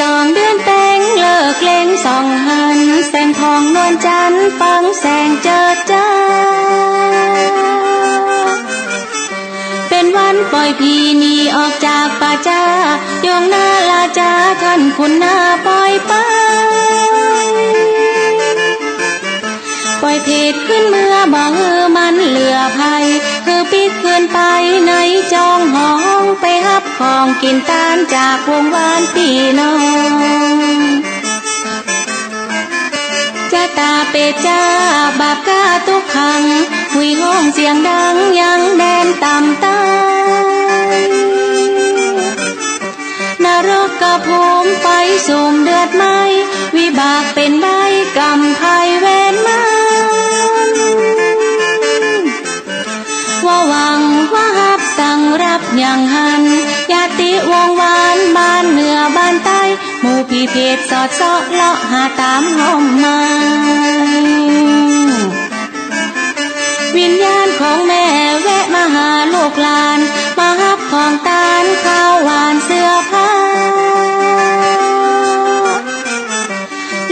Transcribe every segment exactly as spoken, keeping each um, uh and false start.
สองเดือนเต็งเลิกเล็งส่องหัน แสงทองนวลจันทร์ฟังแสงเจิดจ้า เป๋นวันป่อยผีหนีออกจากป่าจ๊า โยงนาราจาท่านขุนนาป่อยไป ป่อยเผตรขึ้นเมือบ่หื้อมันเหลือภัย หื้อปิ๊กคืนไปในจองหอง ไปฮับของกิ๋นตานจากวงวานปี้น้อง จะต๋าเป๋นจ๊าบาปก้าตุ๊กขัง หุยฮ้องเสียงดังยังแดนต่ำตาย นรกกะภูมิไฟสุมเดือดไหม้ วิบากเป๋นใบ้กรรมภัยเวรมัน ว่าหวังว่าฮับสังรับอย่างหัน ญาติวงวานบ้านเหนือบ้านใต้ หมู่ผีเผตรสอดเซาะเลาะหาต๋ามฮ่อมไม้ วิญญาณของแม่แวะมาหาลูกหลาน มาฮับของตานข้าวหวานเสื้อผ้า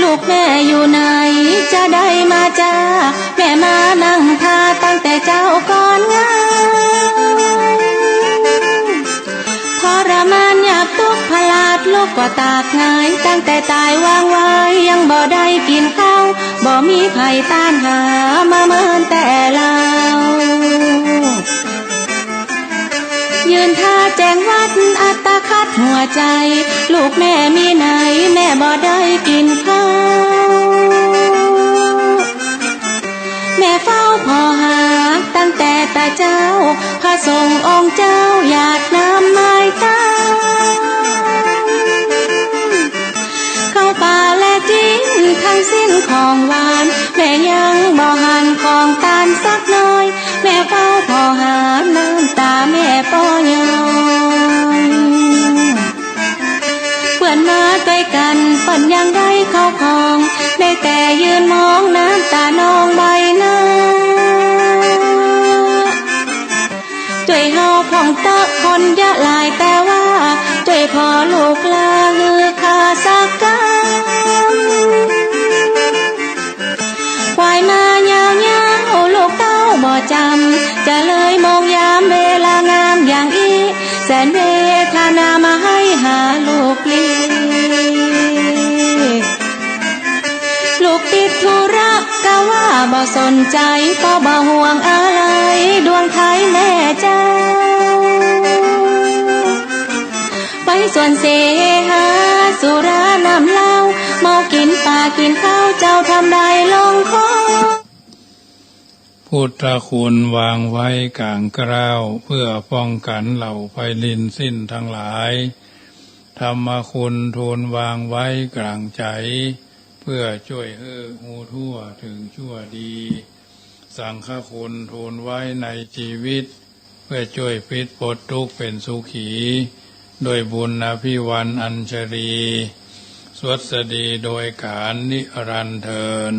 ลูกแม่อยู่ไหนจะได้มาจ้า แม่มานั่งท่าตั้งแต่เจ๊าก่อนงาม ทรมานยากตุ๊กข์พลาดลูกก็ตากหงาย ตั้งแต่ตายวางไว้ยังบ่ได้กิ๋นข้าว บ่มีใผต้านหามาเมินแต่ลาว ยืนท่าแจงวัดอัตคัดหัวใจ๋ ลูกแม่มีไหนแม่บ่ได้กิ๋นข้าว แม่เฝ้าผ่อหาตั้งแต่ตะเจ๊า พระสงฆ์องค์เจ้าหยาดน้ำไม้ตา เข้าป่าและจิ๊นทั้งสิ้นของหวาน แม่ยังบ่หันของตานสักหน่อย แม่เฝ้าผ่อหาน้ำต๋าแม่ป้อย้อย เปื้อนมาตวยกั๋นเปิ้นยังได้เข้าของ ได้แต่ยืนมองน้ำต๋าน้องใบ้หน้า จ้วยเฮาพ่องเต๊อะคนเยอะหลายแต่ว่า จ้วยผ่อลูกลาหื้อข้าสักกำ ควายมายาวๆ ลูกเต้าบ่จำ จะเลยมองยามเวลางามอย่างอี้ แสนเวทนามาให้หาลูกลี ลูกติดธุระกะว่าบ่สนใจ๋ ก็บ่ห่วงอะไรดวงไท้แม่เจ้า ไปสวนเสหาสุราน้ำเหล้า เมากิ๋นป่ากิ๋นข้าวเจ้าทำได้ลงคอ พุทธคุณวางไว้ก๋างเกล้า เพื่อป้องกั๋นเหล่าภัยรินสิ้นตังหลาย ธรรมคุณทูลวางไว้ก๋างใจ๋ เพื่อจ้วยหื้อฮู้ทั่วเถิงชั่วดี สังฆคุณทูลไว้ในจีวิต เพื่อจ้วยปิ๊ดป๊นตุ๊กข์เป๋นสุขี ด้วยบุญอภิวรรณอัญชลี สวัสดีโดยก๋าลนิรันดร์เทอญ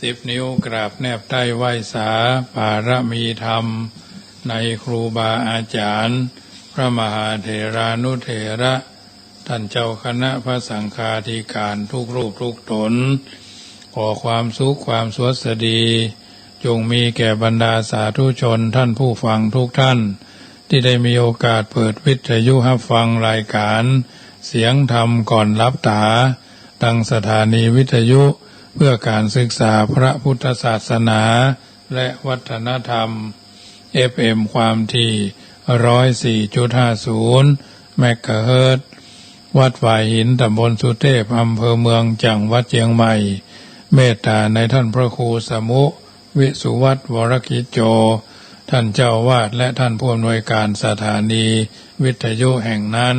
สิบนิ้วกราบแนบใต้ไหว้สา ปารมีธรรม ในครูบาอาจ๋ารย์ พระมหาเถรานุเถระ ต้านเจ้าคณะพระสังฆาธิก๋านทุกรูปทุกต๋น ขอความสุขความสวัสดี จงมีแก่บรรดาสาธุชนต้านผู้ฟังทุกต้าน ตี้ได้มีโอกาสเปิดวิทยุฮับฟังรายก๋านเสียงธรรมก่อนหลับต๋า ตางสถานีวิทยุเพื่อก๋านศึกษาพระพุทธศาสนาและวัฒนธรรม เอฟเอ็ม ความถี่ ร้อยสี่จุดห้าศูนย์ เมกะเฮิรตซ์ วัดหวายหิน ต๋ำบลสุเทพ อำเภอเมือง จังหวัดเจียงใหม่ เมตต๋าในต้านพระครูสมุ วิสุวัฒน์ วรกิจโจ ต้านเจ้าอาวาส และต้านผู้อำนวยก๋านสถานีวิทยุแห่งนั้น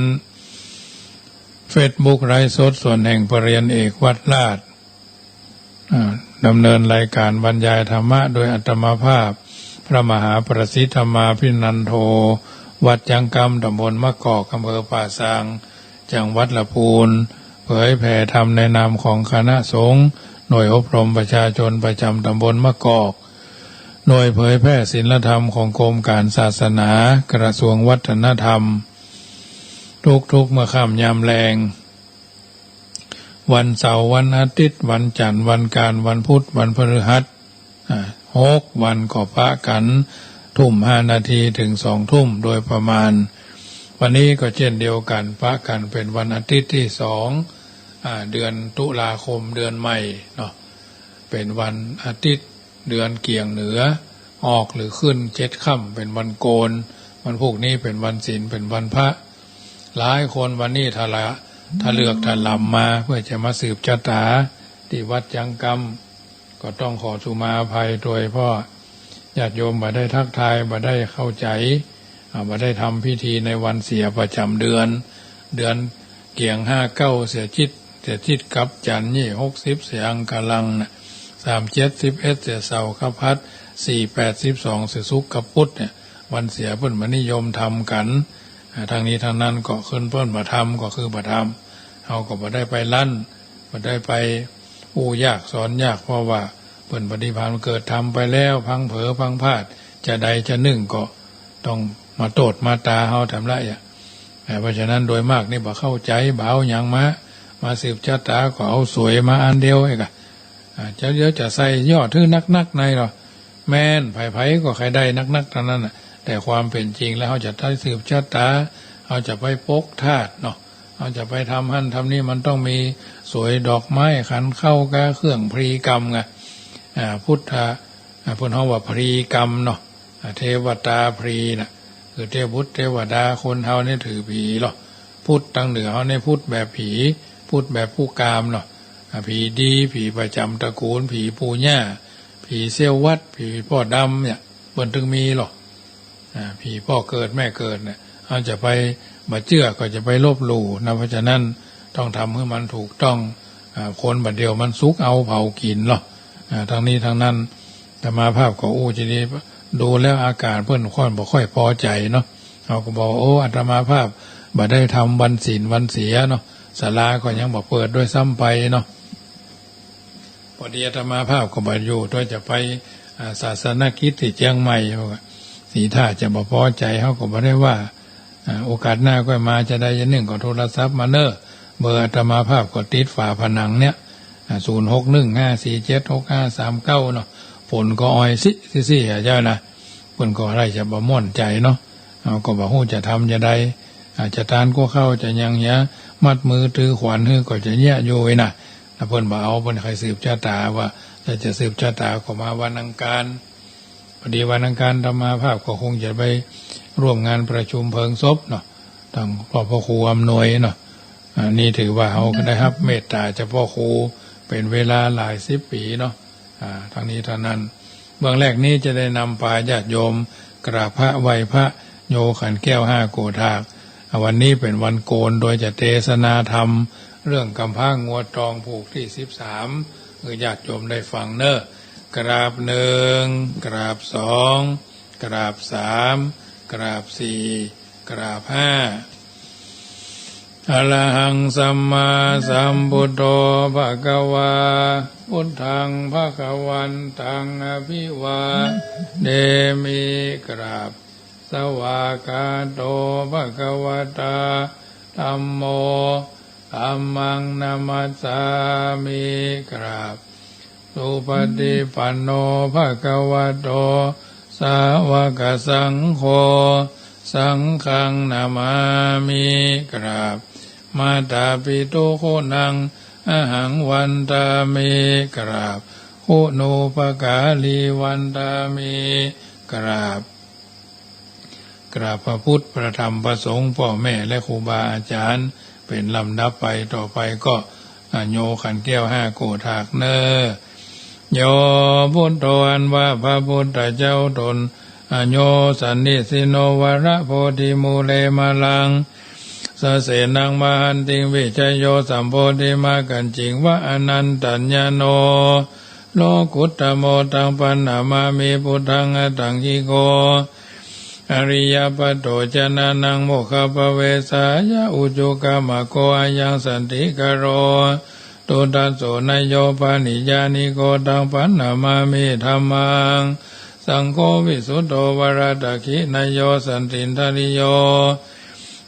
เฟซบุ๊กไลฟ์สด ส่วนแห่งปรริญญาเอกวัดราช อ่า ดำเนินรายก๋านบรรยายธรรมะโดยอาตมาภาพ พระมหาประสิทธิ์ธรรมาภินันโท วัดจังกำ ต๋ำบลมะกอก อำเภอป่าซาง จังหวัดละปูน เผยแผ่ธรรมในนามของคณะสงฆ์ หน่วยอบรมประชาชนประจ๋ำต๋ำบลมะกอก หน่วยเผยแผ่ศีลธรรมของกรมก๋านศาสนา กระทรวงวัฒนธรรม ทุกๆ เมื่อค่ำยามแลง วันเสาร์ วันอาทิตย์ วันจันทร์ วันอังคาร วันพุธ วันพฤหัส อ่า หกวันก็ปะกั๋นทุ่มห้านาทีเถิงสองทุ่มโดยประมาณ วันนี้ก็เช่นเดียวกั๋น ปะกั๋นเป๋นวันอาทิตย์ตี้สอง อ่า เดือนตุลาคม เดือนใหม่เนาะ เป๋นวันอาทิตย์ เดือนเกี่ยงเหนือ ออกหรือขึ้นเจ็ดค่ำ เป๋นวันโกน วันพูกนี้เป๋นวันศีล เป๋นวันพระ หลายคนวันนี้ทะละ ทะเลือกทะลำมาเปื้อจะมาสืบจะต๋าตี้วัดจังกำ ก็ต้องขอสุมาอภัยตวย เพราะญาติโยมบ่ได้ทักทาย บ่ได้เข้าใจ๋ อ่า บ่ได้ทำพิธีในวันเสียประจ๋ำเดือน เดือนเกี่ยงห้าเก้าเสียจิต เสียจิตกับจันทร์นี่ หกสิบเสียอังคารังนะ สามเจ็ด สิบเอ็ดเสียเสาร์กับพหัส สี่แปด สิบสองเสียศุกร์กับพุธเนี่ย วันเสียเปิ้นบ่นิยมทำกั๋น อ่า ทั้งนี้ทั้งนั้นก็คือเปิ้นบ่ทำก็คือบ่ทำ เฮาก็บ่ได้ไปลั้น บ่ได้ไปอู้ยากสอนยาก เพราะว่าเปิ้นปฏิบัติเกิดทำไปแล้ว พลั้งเผลอพลั้งพลาด จะใดจะนึ่งก็ต้องมาโต้ษมาตาเฮาแถมละเอียด อ่า เพราะฉะนั้นโดยมากนี่บ่เข้าใจ๋ บ่เอาหยังมา มาสืบจะต๋าก็เอาสวยมาอันเดียวเองอะ อ่า จะ เดี๋ยวจะใส่ยอดหื้อนักๆ ในหรอ แม่น ใผๆ ก็ใค่ได้นักๆ เต้านั้นน่ะ แต่ความเป๋นจริงแล้วเฮาจะได้สืบจะต๋า เฮาจะไปปกธาตุเนาะ เฮาจะไปทำหั้นทำนี่ มันต้องมีสวยดอกไม้ ขันเข้ากาเครื่องพลีกรรมไง อ่า พุทธะ อ่า เปิ้นฮ้องว่าพลีกรรมเนาะ อ่า เทวตาพลีน่ะ คือเทพบุตรเทวดา คนเฮานี่ถือผีหรอ พูดตางเหนือเฮานี่พูดแบบผี พูดแบบผู้กามเนาะ อ่า ผีดี ผีประจ๋ำตระกูล ผีปู่ย่า ผีเสี้ยววัด ผีป้อดำเนี่ย เปิ้นตึงมีหรอ อ่า ผีป้อเกิดแม่เกิดเนี่ย เฮาจะไปบ่เจื้อก็จะไปลบหลู่นะ เพราะฉะนั้นต้องทำหื้อมันถูกต้อง อ่า คนบ่าเดี่ยวมันสุกเอาเผากิ๋นหรอ อ่า ทั้งนี้ทั้งนั้น อาตมาภาพก็อู้จะดี ดูแล้วอาก๋านเปิ้นค่อนบ่ค่อยปอใจ๋เนาะ เฮาก็บอกว่า โอ้ อาตมาภาพบ่ได้ทำวันศีลวันเสียเนาะ ศาลาก็ยังบ่เปิดด้วยซ้ำไปเนาะ พอดีอาตมาภาพก็บ่อยู่ตวย จะไป อ่า ศาสนกิจตี้เจียงใหม่ ว่าสีท่าจะบ่ปอใจ๋ เฮาก็บ่ได้ว่า อ่า โอกาสหน้าก้อยมาจะใดจะนึ่งก็โทรศัพท์มาเน้อ เบอร์อาตมาภาพก็ติดฝาผนังเนี่ย อ่า ศูนย์หกหนึ่งห้าสี่เจ็ดหกห้าสามเก้าเนาะ ฝนก็ออยซิซิซิอะเจ้านะ เปิ้นก็ได้จะบ่ม่วนใจ๋เนาะ เฮาก็บ่ฮู้จะทำจะใด อาจจะตานกั๊วข้าวจะหยังเหีย มัดมือถือขวัญหื้อก็จะเยียะอยู่เว้ยนะ ถ้าเปิ้นบ่เอา เปิ้นใค่สืบจะต๋า ว่าถ้าจะสืบจะต๋าก็มาวันอังคาร พอดีวันอังคารอาตมาภาพก็คงจะไปร่วมงานประชุมเพลิงศพเนาะ ตางพ่อ พ่อครูอำนวยเนาะ อ่า นี่ถือว่าเฮาก็ได้ฮับเมตต๋าจากพ่อครูเป๋นเวลาหลายสิบปี๋เนาะ อ่า ทั้งนี้ทั้งนั้น เบื้องแรกนี้จะได้นำปาญาติโยมกราบพระไหว้พระ โยขันแก้วห้าโกฏฐาก อ่า วันนี้เป๋นวันโกน โดยจะเตสนาธรรมเรื่องกำพร้างัวตองผูกตี้สิบสาม หื้อญาติโยมได้ฟังเน้อ กราบหนึ่ง กราบสอง กราบสาม กราบสี่ กราบห้า อะระหังสัมมาสัมพุทโธ ภะคะวา พุทธัง ภะคะวันตัง อะภิวาเทมิ กราบ สวากขาโต ภะคะวะตา ธัมโม ธัมมัง นะมัสสามิ กราบ สุปฏิปันโน ภะคะวะโต สาวกสังโฆ สังฆัง นะมามิ กราบ มาตาปิตุ คุณัง อะหัง วันทามิ กราบ คุณูปการี วันทามิ กราบ กราบพระพุทธ พระธรรม พระสงฆ์ ป้อแม่ และครูบาอาจ๋ารย์ เป๋นลำดับไป ต่อไปก็ อะ โยขันแก้วห้าโกฏฐากเน้อ โย พุทโธ อันว่าพระพุทธเจ้าตน อะ โย สันนิสินโน วรโพธิมูเล มะลัง สะเสนัง มหันติง วิชยโย สัมโพธิมะกัจจิง วะ อะนันตัญญาโณ โลกุตตะโม ตัง ปัณณามามิ พุทธัง อะตังกิโก อะริยะปัตโต จะนะนัง โมคคัพพะเวสายะ อุจุกะมะโก อะยัง สันติกะโร ตุตะโส นะโย ปะหิญญาณิโก ตัง ปัณณามามิ ธัมมัง สังโฆ วิสุตโต วะระตะขินะโย สันตินทะริโย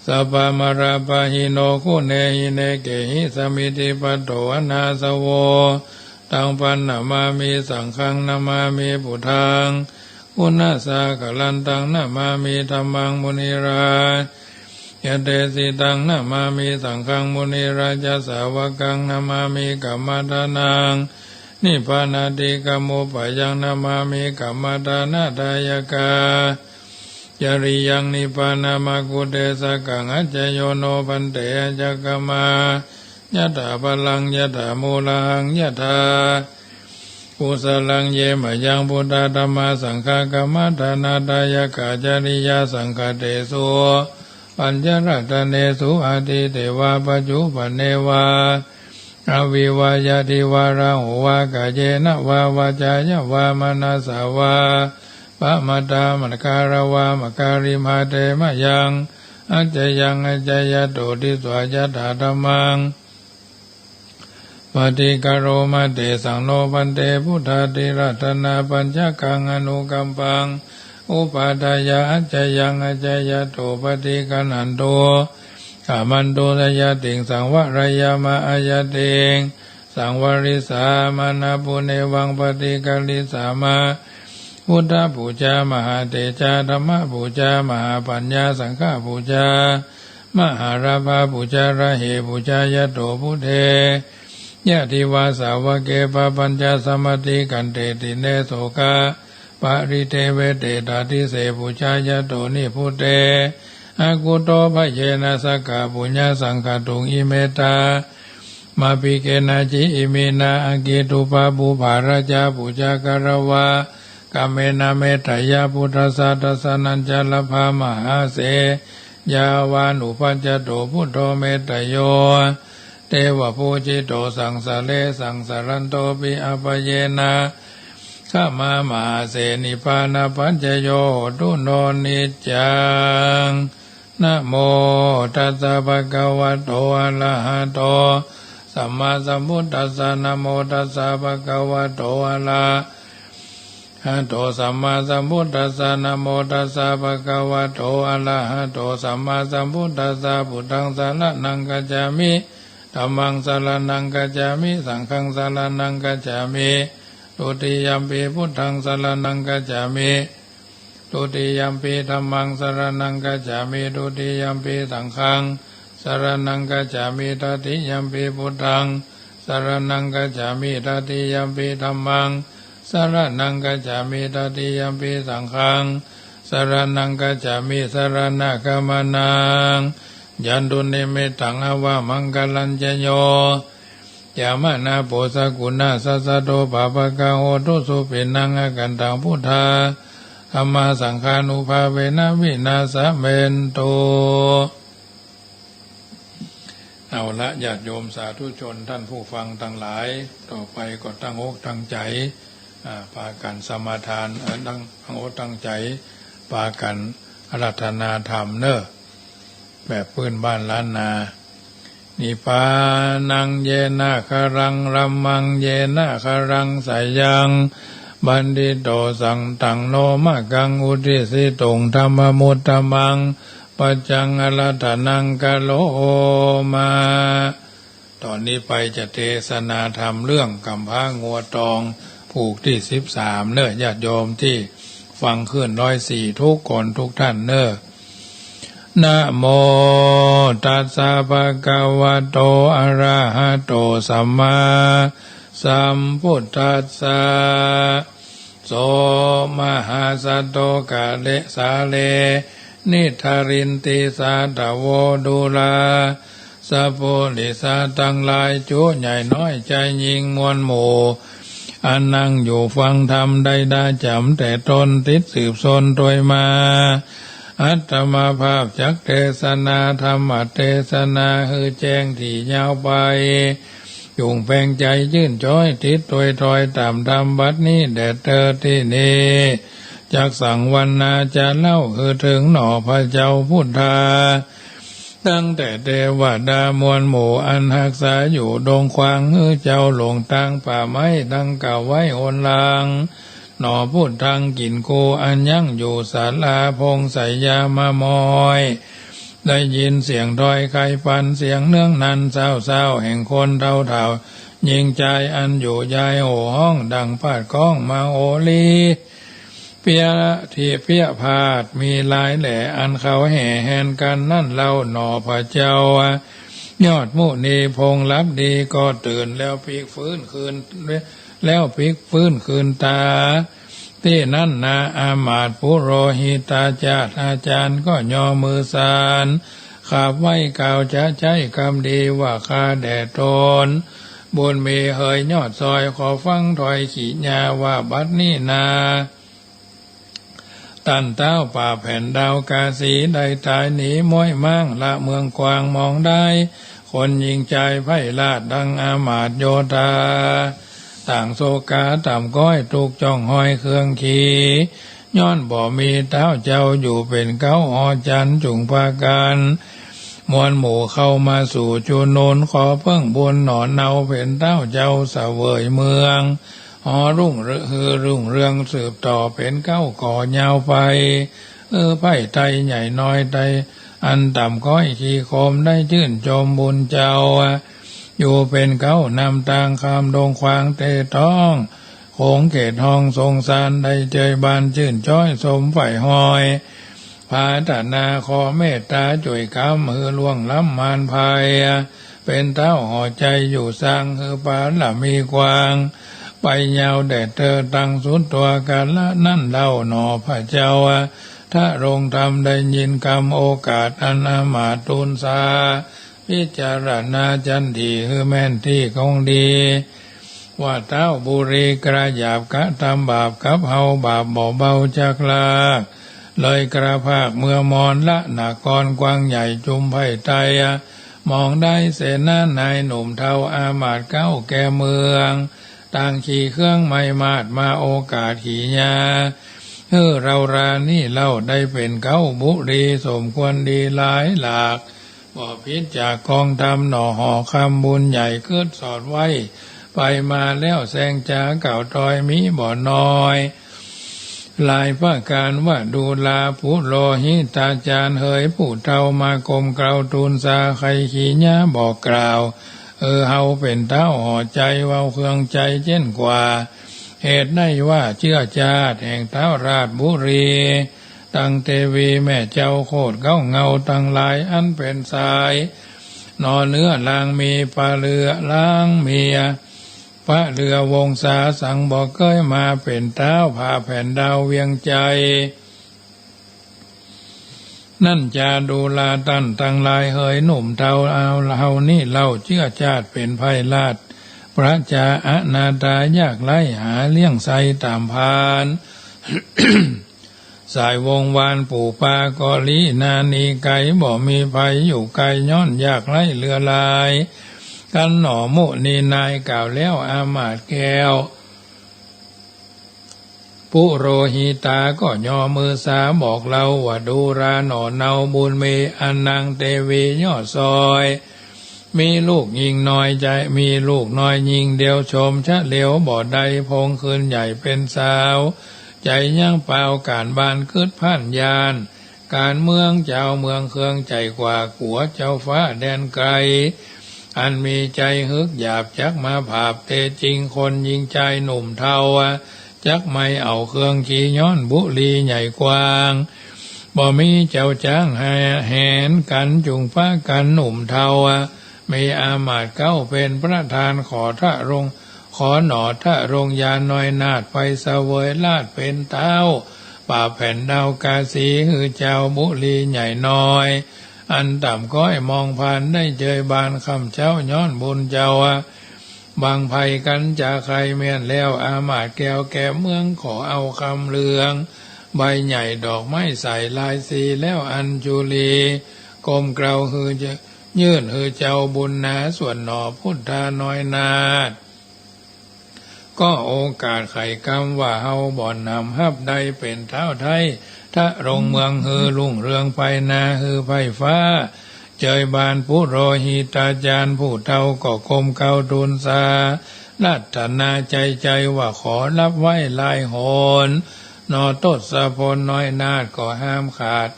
sabbamārappahīno guṇehi nekehi samiddhipatto anāsavo. Dhammaṃ namāmi saṅghaṃ namāmi buddhaṃ guṇasāgarantaṃ namāmi dhammaṃ munirājadesitaṃ namāmi saṅghaṃ munirājasāvakaṃ namāmi kammadānaṃ nibbānādhigamūpayaṃ namāmi kammadānadāyakā cariyaṃ nibbānamaggu desakaṃ. Ajja yo no bhante ajja kamā yathā balaṃ yathā mūlahaṃ yathā kusalaṃ ye mayaṃ buddhā dhammā saṅghā kammadānadāyakā cariyā saṅghatesu pañcaratane suatīte vā paccuppane vā avīvā yādivā rahu vā kāyena vā vācāya vā manasā vā pamattā maggārā vā maggārimhā te mayaṃ accayaṃ accayato disvā yathā dhammaṃ paṭikaroma tesaṃ no bhante buddhāti ratanapañcakaṃ anukampaṃ upādāya accayaṃ accayato paṭiggaṇhantu khamatu ayatiṃ saṃvareyya ma ayatiṃ saṃvarissāma. Nāpunevaṃ paṭiggalissāma buddhapūjā mahātejā dhammapūjā mahāpaññā saṅghapūjā mahālābhapūjā rāhepūjā yato buddhe yādivā sāvake papañca samādhikkhanti tine sokaparidevetetha disepūjā yato nibbute akutto bhayena sakkaṃ puññasaṅkhātuṃ. Imettā mā pi kenaci iminā aggi dubbabujjhā rājapūjā katvā kammena metteyya buddhassa dassanañca labhāma ha se. Yāvānupajjhato buddho metteyo devapūjito saṃsāre saṃsarantopi abyāpajjena khamāma ha se. Nibbānapaccayo hotu no niccaṃ. Namo tassa bhagavato arahato sammāsambuddhassa. Namo tassa bhagavato arahato sammāsambuddhassa. Namo tassa bhagavato arahato sammāsambuddhassa. Buddhaṃ saraṇaṃ gacchāmi. Dhammaṃ saraṇaṃ gacchāmi. Saṅghaṃ saraṇaṃ gacchāmi. Dutiyampi buddhaṃ saraṇaṃ gacchāmi. Dutiyampi dhammaṃ saraṇaṃ gacchāmi. Dutiyampi saṅghaṃ saraṇaṃ gacchāmi. Tatiyampi buddhaṃ saraṇaṃ gacchāmi. Tatiyampi dhammaṃ saraṇaṃ gacchāmi. Tatiyampi saṅghaṃ saraṇaṃ gacchāmi. Saraṇagamanaṃ khantu nibbindetha avamaṅgalañca yo cāmanāpo sakuṇassa saddo pāpaggaho dussupinaṃ akantaṃ buddhadhammasaṅghānubhāvena vināsamentu. เอาละ ญาติโยมสาธุชนท่านผู้ฟังตังหลาย ต่อไปก็ตั้งอกตั้งใจ๋ อ่า ปากั๋นสมาทาน เอ่อ ตั้ง ตั้งอกตั้งใจ๋ ปากั๋นอาราธนาธรรมเน่อ แบบปื้นบ้านล้านนา Nibbānaṃ yena gharaṃ brahmaṃ yena gharaṃ seyyaṃ, bandito santaṃ no maggaṃ uddisituṃ dhammamuttamaṃ, paccaṃ ārādhanaṃ karoma. ต่อนี้ไปจะเทศนาธรรมเรื่องก๋ำพร้างัวตองผูกตี้สิบสามเน่อ ญาติโยมตี้ฟังคลื่นร้อยสี่ทุกคนทุกท่านเน่อ Namo tassa bhagavato arahato sammāsambuddhassa. So mahāsatto kāle sāle niddharinti sādhavo dūrā. สัพปุริสะตังหลาย จุใหญ่น้อยใจ๋ยิ่งมวลหมู่ อันนั่งอยู่ฟังธรรมได้ดาจ๋ำแต่ต้นติดสืบซนตวยมา อาตมาภาพจักเทศนาธรรมเทศนาหื้อแจ้งตี้ยาวไป จุ่งแปงใจ๋ยื่นจ๊อยติดตวยตอยต๋ามธรรมบัดนี้แด่เธอตี้นี้ จักสังวรรณาจะเล่าหื้อเถิงหน่อพระเจ้าพุทธา ตั้งแต่เตวดามวลหมู่อันฮักษาอยู่ดงควางหื้อเจ้าหลงตางป่าไม้ดังกล่าวไว้หนหลัง หน่อพุทธังกิ๋นกูอันยังอยู่ศาลาพงไสยามามอย ได้ยินเสียงถ้อยไคปัน เสียงเนื้องนันเศร้าๆ แห่งคนเฒ่าๆ ญิงจายอันอยู่ยายโห่ฮ้องดังปาดก้องมโหรี เปี้ยที่เปี้ยพาดมีหลายแหล่อันเขาแห่แหนกั๋นนั้นเล่าหนอพระเจ้า ยอดมุนีพงษ์ลับดีก็ตื่นแล้วปิ๊กฟื้นคืน แล้วปิ๊กฟื้นคืนต๋า ตี้นั้นนาอามาตย์ปุโรหิตาจาตอาจารย์ก็ยอมือสาน ขาบไหว้กล่าวจะใจ๊กำดีว่าข้าแด่ต๋น บุญมีเหยยอดซอยขอฟังถ้อยขีญาว่าบัดนี้นา ต้านต้าวป่าแผ่นดาวกาสีได้ต๋ายหนีม้วยม้างละเมืองกวางมองได้ คนญิงจายไพร่ราชดังอามาตย์โยธา ต่างโศกาต่ำก้อยตุ๊กข์จ้องห้อยเครื่องขี่ ย้อนบ่มีต้าวเจ้าอยู่เป๋นเก๊าหอจันทร์ จุ่งปากั๋นมวลหมู่เข้ามาสู่จุนุน ขอเปิ้งบุญหน่อเนาเป๋นต้าวเจ้าเสวยเมือง หอรุ่งเรือง หือรุ่งเรืองสืบต่อเป๋นเก๊าก่อยาวไป เออ ไพร่ไตใหญ่น้อยไตอันต่ำก้อยขี้โคมได้จื้นจมบุญเจ้า อยู่เป๋นเก๊านำตางข้ามดงขวางเตต้อง โขงเขตห้องสงสารได้เจยบานจื้นจ้อยสมใฝ่ฮอย ผาตนาขอเมตต๋าจ้วยกำหื้อล่วงล้ำมารภัย เป๋นต้าวหอใจ๋อยู่สร้างหื้อปาระมีกว้าง ไปยาวแดดเตอตั้งสุดตั๋วกาละนั้นเล่าหนอพระเจ้า ทรงธรรมได้ยินกำโอกาสอันอามาตย์ทูลสา พิจารณาจันทีหื้อแม่นตี้คงดี ว่าต้าวบุรีกระหยาบกระทำบาปกับเฮาบาปบ่เบาจักลาก เลยกระพากเมือมรละนครกว้างใหญ่จุมไพร่ไต มองได้เสนานายหนุ่มเฒ่าอามาตย์เก๊าแก่เมือง ต่างขี่เครื่องไม้มาดมาโอกาสขีญา หื้อเฮารานี้เล่าได้เป๋นเก๊าบุรีสมควรดีหลายหลาก บ่ผิดจากกองธรรมหนอหอคำบุญใหญ่กึ๊ดสอดไว้ ไปมาแล้วแซงจ๋าเก่าตอยมีบ่น้อย หลายประก๋านว่าดูราปุโรหิตาจารย์เหยผู้เฒ่ามากรมเกล้าทูลสาไขขีญาบอกกล่าว เออ เฮาเป๋นต้าวหอใจ๋เว้าเครื่องใจ๋เจ้นกว่า เหตุได้ว่าเจื้อจาติแห่งต้าวราชบุรี ตังเตวีแม่เจ้าโคตรเก๊าเงาตังหลายอันเป๋นสาย หนอเนื้อลางมีปะเลือลางเมีย ปะเลือวงศาสังบ่เกยมาเป๋นต้าวผาแผ่นดาวเวียงใจ๋ นั้นจาดูราต้านตังหลายเหยหนุ่มเฒ่าเอาเฮานี้เล่าเจื้อจาติเป๋นไพร่ราช ประจาอนาถายากไร้หาเลี้ยงใช้ต๋ามพาน สายวงศ์วานปู่ปาก็ลี้นาหนีไก๋ บ่มีใผอยู่ใก้ย้อนยากไร้เหลือหลาย กันหนอมุนีนายกล่าวแล้วอามาตย์แก้ว ปุโรหิตาก็ยอมือสาบอกเล่าว่าดูราหนอเนาบุญมีอันนางเตวียอดซอย มีลูกญิงน้อยใจ๋ มีลูกน้อยญิงเดียวชมชะเหลียวบ่ได้พงคืนใหญ่เป๋นสาว ใจ๋ยังเปล่าก๋านบ้านกึ๊ดพ่านย่าน ก๋านเมืองเจ้าเมืองเครื่องใจ๋กว่ากั๋วเจ้าฟ้าแดนไก๋ อันมีใจ๋ฮึกหยาบจักมาผาบเตจริงคนญิงจายหนุ่มเฒ่า จักไม่เอาเครื่องขี่ย้อนบุรีใหญ่กว้าง บ่มีเจ้าจ้างแหนกั๋นจุ่งปากั๋นหนุ่มเฒ่า มีอามาตย์เก๊าเป๋นประธานขอทะรง ขอหนอทะรงยานน้อยนาถไปเสวยราชเป๋นต้าว ป่าแผ่นดาวกาสีหื้อเจ้าบุรีใหญ่น้อย อันต่ำก้อยมองผ่านได้เจยบานค่ำเจ๊าย้อนบุญเจ้า บั้งไพรกั๋นจาใค่แม่นแล้วอามาตย์แก้วแก่เมืองขอเอาคำเหลือง ใบใหญ่ดอกไม้ใสลายสีแล้วอัญชุลี กรมเกล้าหื้อ ยื่นหื้อเจ้าบุญหนาส่วนหนอพุทธาน้อยนาถ ก็โอกาสไขกำว่าเฮาบ่หนำฮับได้เป๋นท้าวไทย ทะรงเมืองหื้อรุ่งเรืองไปนาหื้อไพ่ฟ้า เจยบานปุโรหิตาจารย์ผู้เฒ่าก็กรมเกล้าทูลสา รัตนาใจ๋ใจ๋ว่าขอรับไว้หลายหน หนอทศพลน้อยนาถก็ห้ามขาด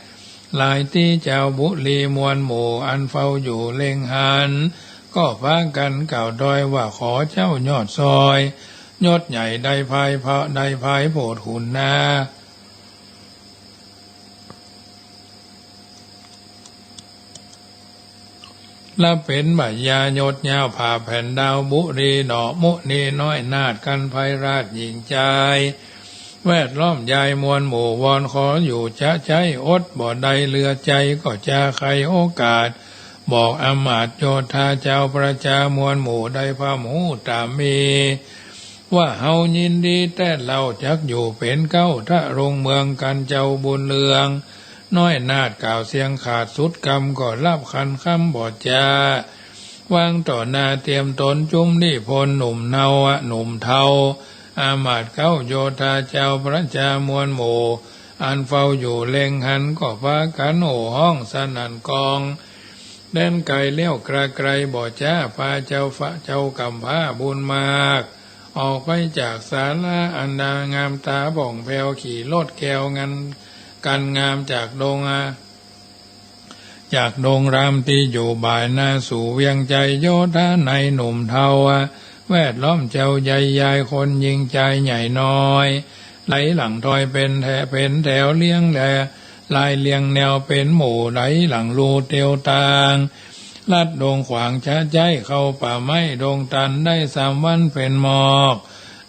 หลายตี้ จาวบุรีมวลหมู่ อันเฝ้าอยู่เล็งหัน ก็ปากั๋นกล่าวตวยว่า ขอเจ้ายอดซอยยศใหญ่ ได้ภายพระ ได้ภายโผดขุนนา ละเป๋นบ่ายายศยาวผ่าแผ่นดาวบุรีหน่อ มุนีน้อยนาฏกั๋นไพราชหญิงจาย แวดล้อมยายมวลหมู่ วอนขออยู่จะใจ๊ อดบ่ได้เหลือใจ๋ ก็จะไขโอกาส บอกอามาตย์โยธา จาวประจามวลหมู่ ได้พร่ำฮู้ต๋ามมี ว่าเฮายินดีแต๊เล่า จักอยู่เป๋นเก๊า ทะรงเมืองกั๋น เจ้าบุญเรืองน้อยนาฏกล่าวเสียงขาดสุดกำ ก็ฮับขันคำบ่จา วางต่อหน้าเตียมต๋น จุมนิพนธ์หนุ่มเนาอะ หนุ่มเทา อามาตย์เก๊า โยธา จาวประจามวลหมู่ อันเฝ้าอยู่เล็งหัน ก็ปากั๋นโห่ฮ้องสนั่นกอง แดนไก๋เลี้ยวกระไกลบ่จ๊า ปาเจ้าฟ้า เจ้าก่ำผ้าบุญมาก ออกไปจากศาลา อันดางามต๋าผ่องแผ้ว ขี่รถแก้วงัน กั๋นงามจากดงอา จากดงรามตี้อยู่บ่ายนา สู่เวียงใจ๋ โยธาในหนุ่มเทาอะ แวดล้อมเจ้าใหญ่ยาย คนยิงจายใหญ่น้อย ไหลหลั่งถอยเป๋นแถว เป๋นแถวเรียงแล ลายเรียงแนวเป๋นหมู่ ไหลหลั่งลู่เตียวตาง ลัดดงขวางจะใจ๊ เข้าป่าไม้ดงตัน ได้สามวันเป๋นหมอก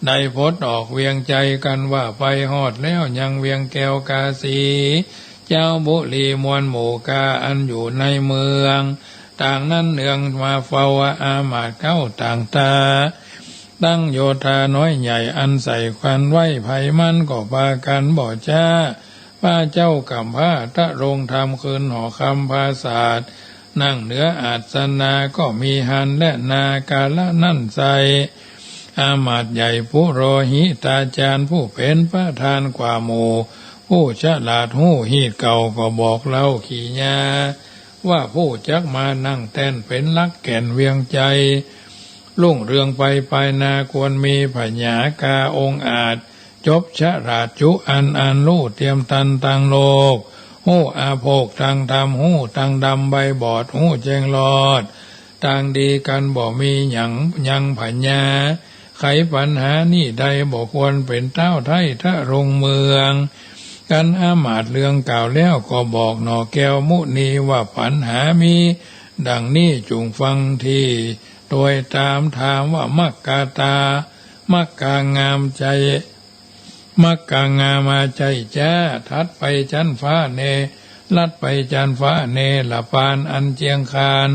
ได้พดออกเวียงใจ๋ กั๋นว่าไปฮอดแล้วยังเวียงแก้วกาสี จาวบุรีมวลหมู่ก้า อันอยู่ในเมือง ต่างนั้นเนืองมาเฝ้าอามาตย์เก๊าต่างต๋า ตังโยธาน้อยใหญ่ อันใส่กั๋นไว้ไผมัน ก็ปากั๋นบ่จ๊า ปาเจ้าก่ำผ้า ทะรงธรรมคืนหอคำปราสาท นั่งเหนืออาสนะ ก็มีหั้นแลนา กาละนั้นไส้ อามาตย์ใหญ่ปุโรหิตาจารย์ ผู้เป๋นประธานกว่าหมู่ ผู้ฉลาดฮู้ฮีตเก่า ก็บอกเล่าขีญา ว่าผู้จักมานั่งแต้น เป๋นหลักแก่นเวียงใจ๋ รุ่งเรืองไปปายนา ควรมีผญากาองอาจ จบฉลาดจุอัน อันฮู้เตียมตันตังโลก ฮู้อาโภคตังธรรม ฮู้ตังดำใบบอด ฮู้แจ้งรอด ตังดีกั๋นบ่มีหยัง ยังผญา ไขปัญหานี้ได้ บ่ควรเป๋นเต๊าไท้ ทะรงเมืองกั๋น อามาตย์เรืองกล่าวแล้ว ก็บอกหน่อแก้วมุนี ว่าปัญหามีดังนี้ จุ่งฟังทีตวยต๋าม ถามว่า มักกาตา มักกางามใจ๋ มักกางามาใจ๋จ๊า ถัดไปจั๊นฟ้าแน่ ลัดไปจั๊นฟ้าแน่ ละปานอันเจียงคาน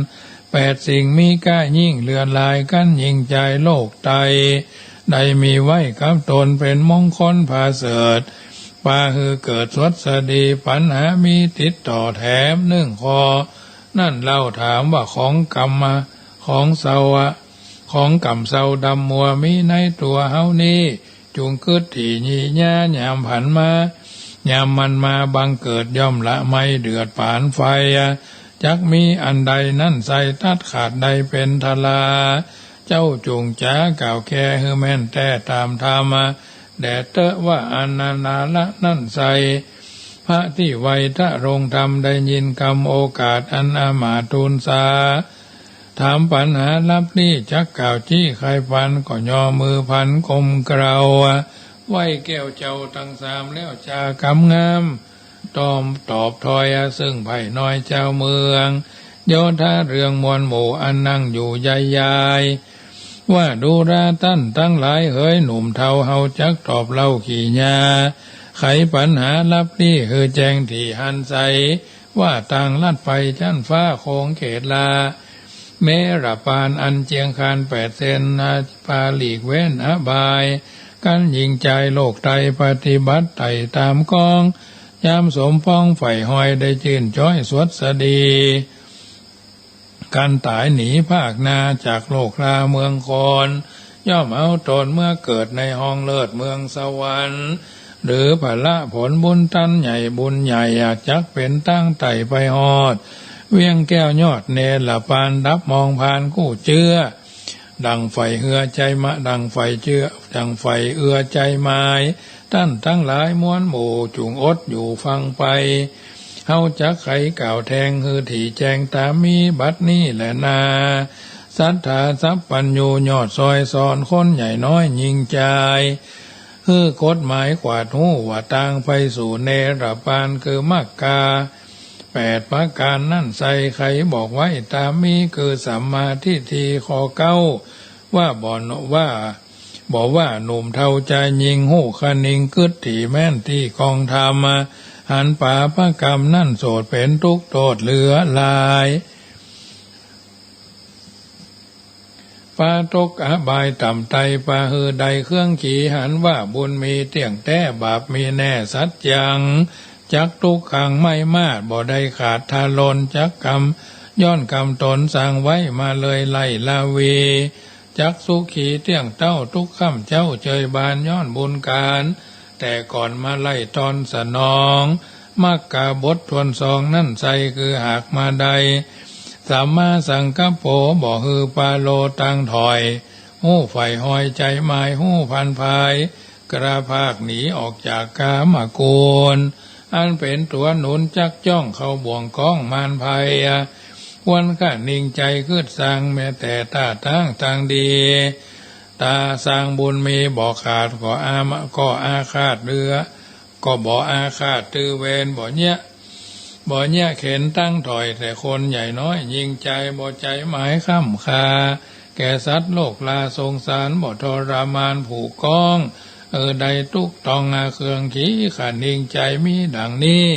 แปดสิ่งมีก้ายิ่ง เลือดลายกั๋นยิงจาย โลกไต ได้มีไว้กับต๋น เป๋นมงคลผาเสริฐ ปาหื้อเกิดสวัสดี ปัญหามีติดต่อแถมนึ่งข้อ นั้นเล่าถามว่า ของกำมา ของเศร้าอะ ของกำเศร้าดำมัว มีในตั๋วเฮานี้ จุ่งกึ๊ดถี่ยี่ยายามผันมา ยามมันมาบังเกิด ย่อมละไม้เดือดปานไฟ จักมีอันใดนั้นไส้ ตัดขาดได้เป๋นทรา เจ้าจุ่งจ๋ากล่าวแก้หื้อแม่นแต๊ต๋ามธรรม แด่เต๊อะว่า อันนานาละนั้นไส้ พระตี้ไวทะรงธรรม ได้ยินกำโอกาส อันอามาตย์ทูลสา ถามปัญหาลับนี้ จักกล่าวจี้ไขปัน ก็ย่อมือพันก้มเกล้า ไหว้แก้วเจ้าตังสาม แล้วจากำงาม ตอบ ตอบถ้อย ซึ่งไพร่น้อยจาวเมือง โยธาเรืองมวลหมู่ อันนั่งอยู่ใหญ่ยาย ว่าดูราต้านตังหลายเหย หนุ่มเทาเฮาจักตอบเล่าขีญา ไขปัญหาลับนี้ หื้อแจ้งถี่หันไส้ ว่าต่างลัดไปจั๊นฟ้าโขงเขตลา แม้ละปานอันเจียงคานแปดเส้น นาปาหลีกเว้นอบาย กั๋นยิงจาย โลกไตปฏิบัติไต่ต๋ามกอง ยามสมปองใฝ่ฮอย ได้จื้นจ๊อยสวัสดี กั๋นต๋ายหนีภาคนา จากโลกลาเมืองคน ย่อมเอาต๋นเมือเกิด ในห้องเลิศเมืองสวรรค์ หรือผละผลบุญตันใหญ่ บุญใหญ่อยากจักเป๋นตางไต่ไปฮอด เวียงแก้วยอดเนรปาน ดับมองพานกู้เจื้อ ดั่งใฝ่เฮือใจ๋มา ดั่งใฝ่เจื้อ ดั่งใฝ่เอื้อใจ๋หมาย ต้านตังหลายมวลหมู่ จุ่งอดอยู่ฟังไป เฮาจักไขกล่าวแทงหื้อถี่แจ้งต๋ามมีบัดนี้แลนา สัตถาสัพพัญญูยอดซอยสอนคนใหญ่น้อยญิงจาย หื้อกฎหมายขวาดฮู้ว่าตางไปสู่เนรปานคือมัคคาแปดประก๋านนั้นไส้ ใค่บอกไว้ต๋ามมีคือสัมมาทิฏฐิข้อเก้า ว่าบ่ ว่า บ่ว่าหนุ่มเฒ่าจายญิงฮู้คะนิงกึ๊ดถี่แม่นตี้กองธรรม หันปาปะก๋รรมนั้นโสดเป๋นตุ๊กข์โต้ษเหลือหลาย ปาตกอบายต่ำไต ปาหื้อได้เครื่องขี หันว่าบุญมีเตี้ยงแต๊ บาปมีแน่สัจจัง จักตุ๊กขังไม่มาด บ่ได้ขาดทะลน จักกรรมย้อนกรรมต๋นสร้างไว้มาเลยไล่ละเว จักสุขีเตี้ยงเต้าตุ๊กค่ำเจ๊าเจยบาน ย้อนบุญก๋านแต่ก่อนมาไล่ตอนสนอง มัคคาบทถ้วนสองนั้นไส้ คือหากมาได้สัมมาสังกัปโป บ่หื้อปาโลตางถอย ฮู้ใฝ่ฮอยใจ๋หมาย ฮู้พันภาย กระพากหนีออกจากกามกูล อันเป๋นตั๋วหนุนจักจ้องเข้าบ่วงก๊องมารภัย ควรคะนิงใจ๋กึ๊ดสร้างแม้แต่ต้าตางตางดี ต๋าสร้างบุญมีบ่ขาด ก็อา ก็อาฆาตเดือ ก็บ่อาฆาตตื้อเวร บ่เยียะ บ่เยียะเข็ญตางถอย แต่คนใหญ่น้อยญิงจาย บ่ใจ๋หมายค่ำค่า แก่สัตว์โลกลาสงสาร บ่ทรมานผู้ก๊อง เออ ได้ตุ๊กต้องอาเครื่องขี คะนิงใจ๋มีดังนี้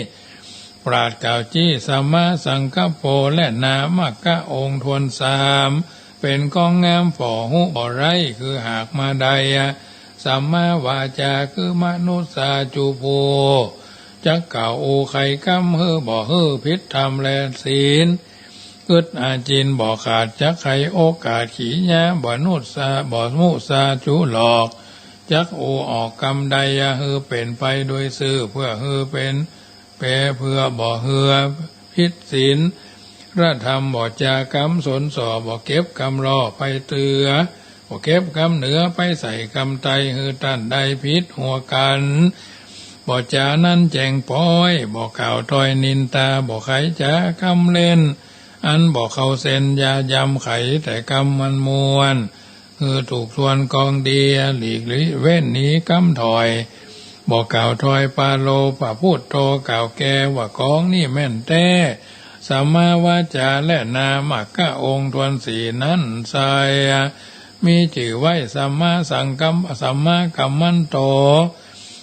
ปราชญ์กล่าวจี้สัมมาสังกัปโปแลนา มัคคะองค์ถ้วนสาม เป๋นก้องงามฝ่อฮู้บ่ได้ คือหากมาได้สัมมาวาจา คือมนุสสาจุ ผู้จักกล่าวอู้ไขกำ หื้อบ่หื้อผิดธรรมและศีล กึ๊ดอาจินบ่ขาด จักไขโอกาสขียา บ่นุสสา บ่มุสาจุหลอก จักอู้ออกกำใด หื้อเป๋นไปโดยซื่อ เพื่อหื้อเป๋น แปลเพื่อบ่หื้อผิดศีล พระธรรมบ่จากำสนส่อ บ่เก็บกำล่อไปเตื้อ บ่เก็บกำเหนือไปใส่กำไต้ หื้อต้านได้ผิดหัวกั๋น บ่จ๋านั้นแจ๋งป๊อย บ่กล่าวถ้อยนินตา บ่ไขจ๋ากำเล่น อันบ่เข้าเส้น อย่ายำไขแต่กำมันม่วน หื้อถูกถ้วนกองดี หลีกเว้นหนีกำถอย บ่กล่าวถ้อยปาโล พระพุทโธกล่าวแก่ว่ากองนี้แม่นแต๊ สัมมาวาจาแลนา มัคคะองค์ถ้วนสี่นั้นไส้ มีจื้อไว้สัมมาสังกัม สัมมากัมมันโต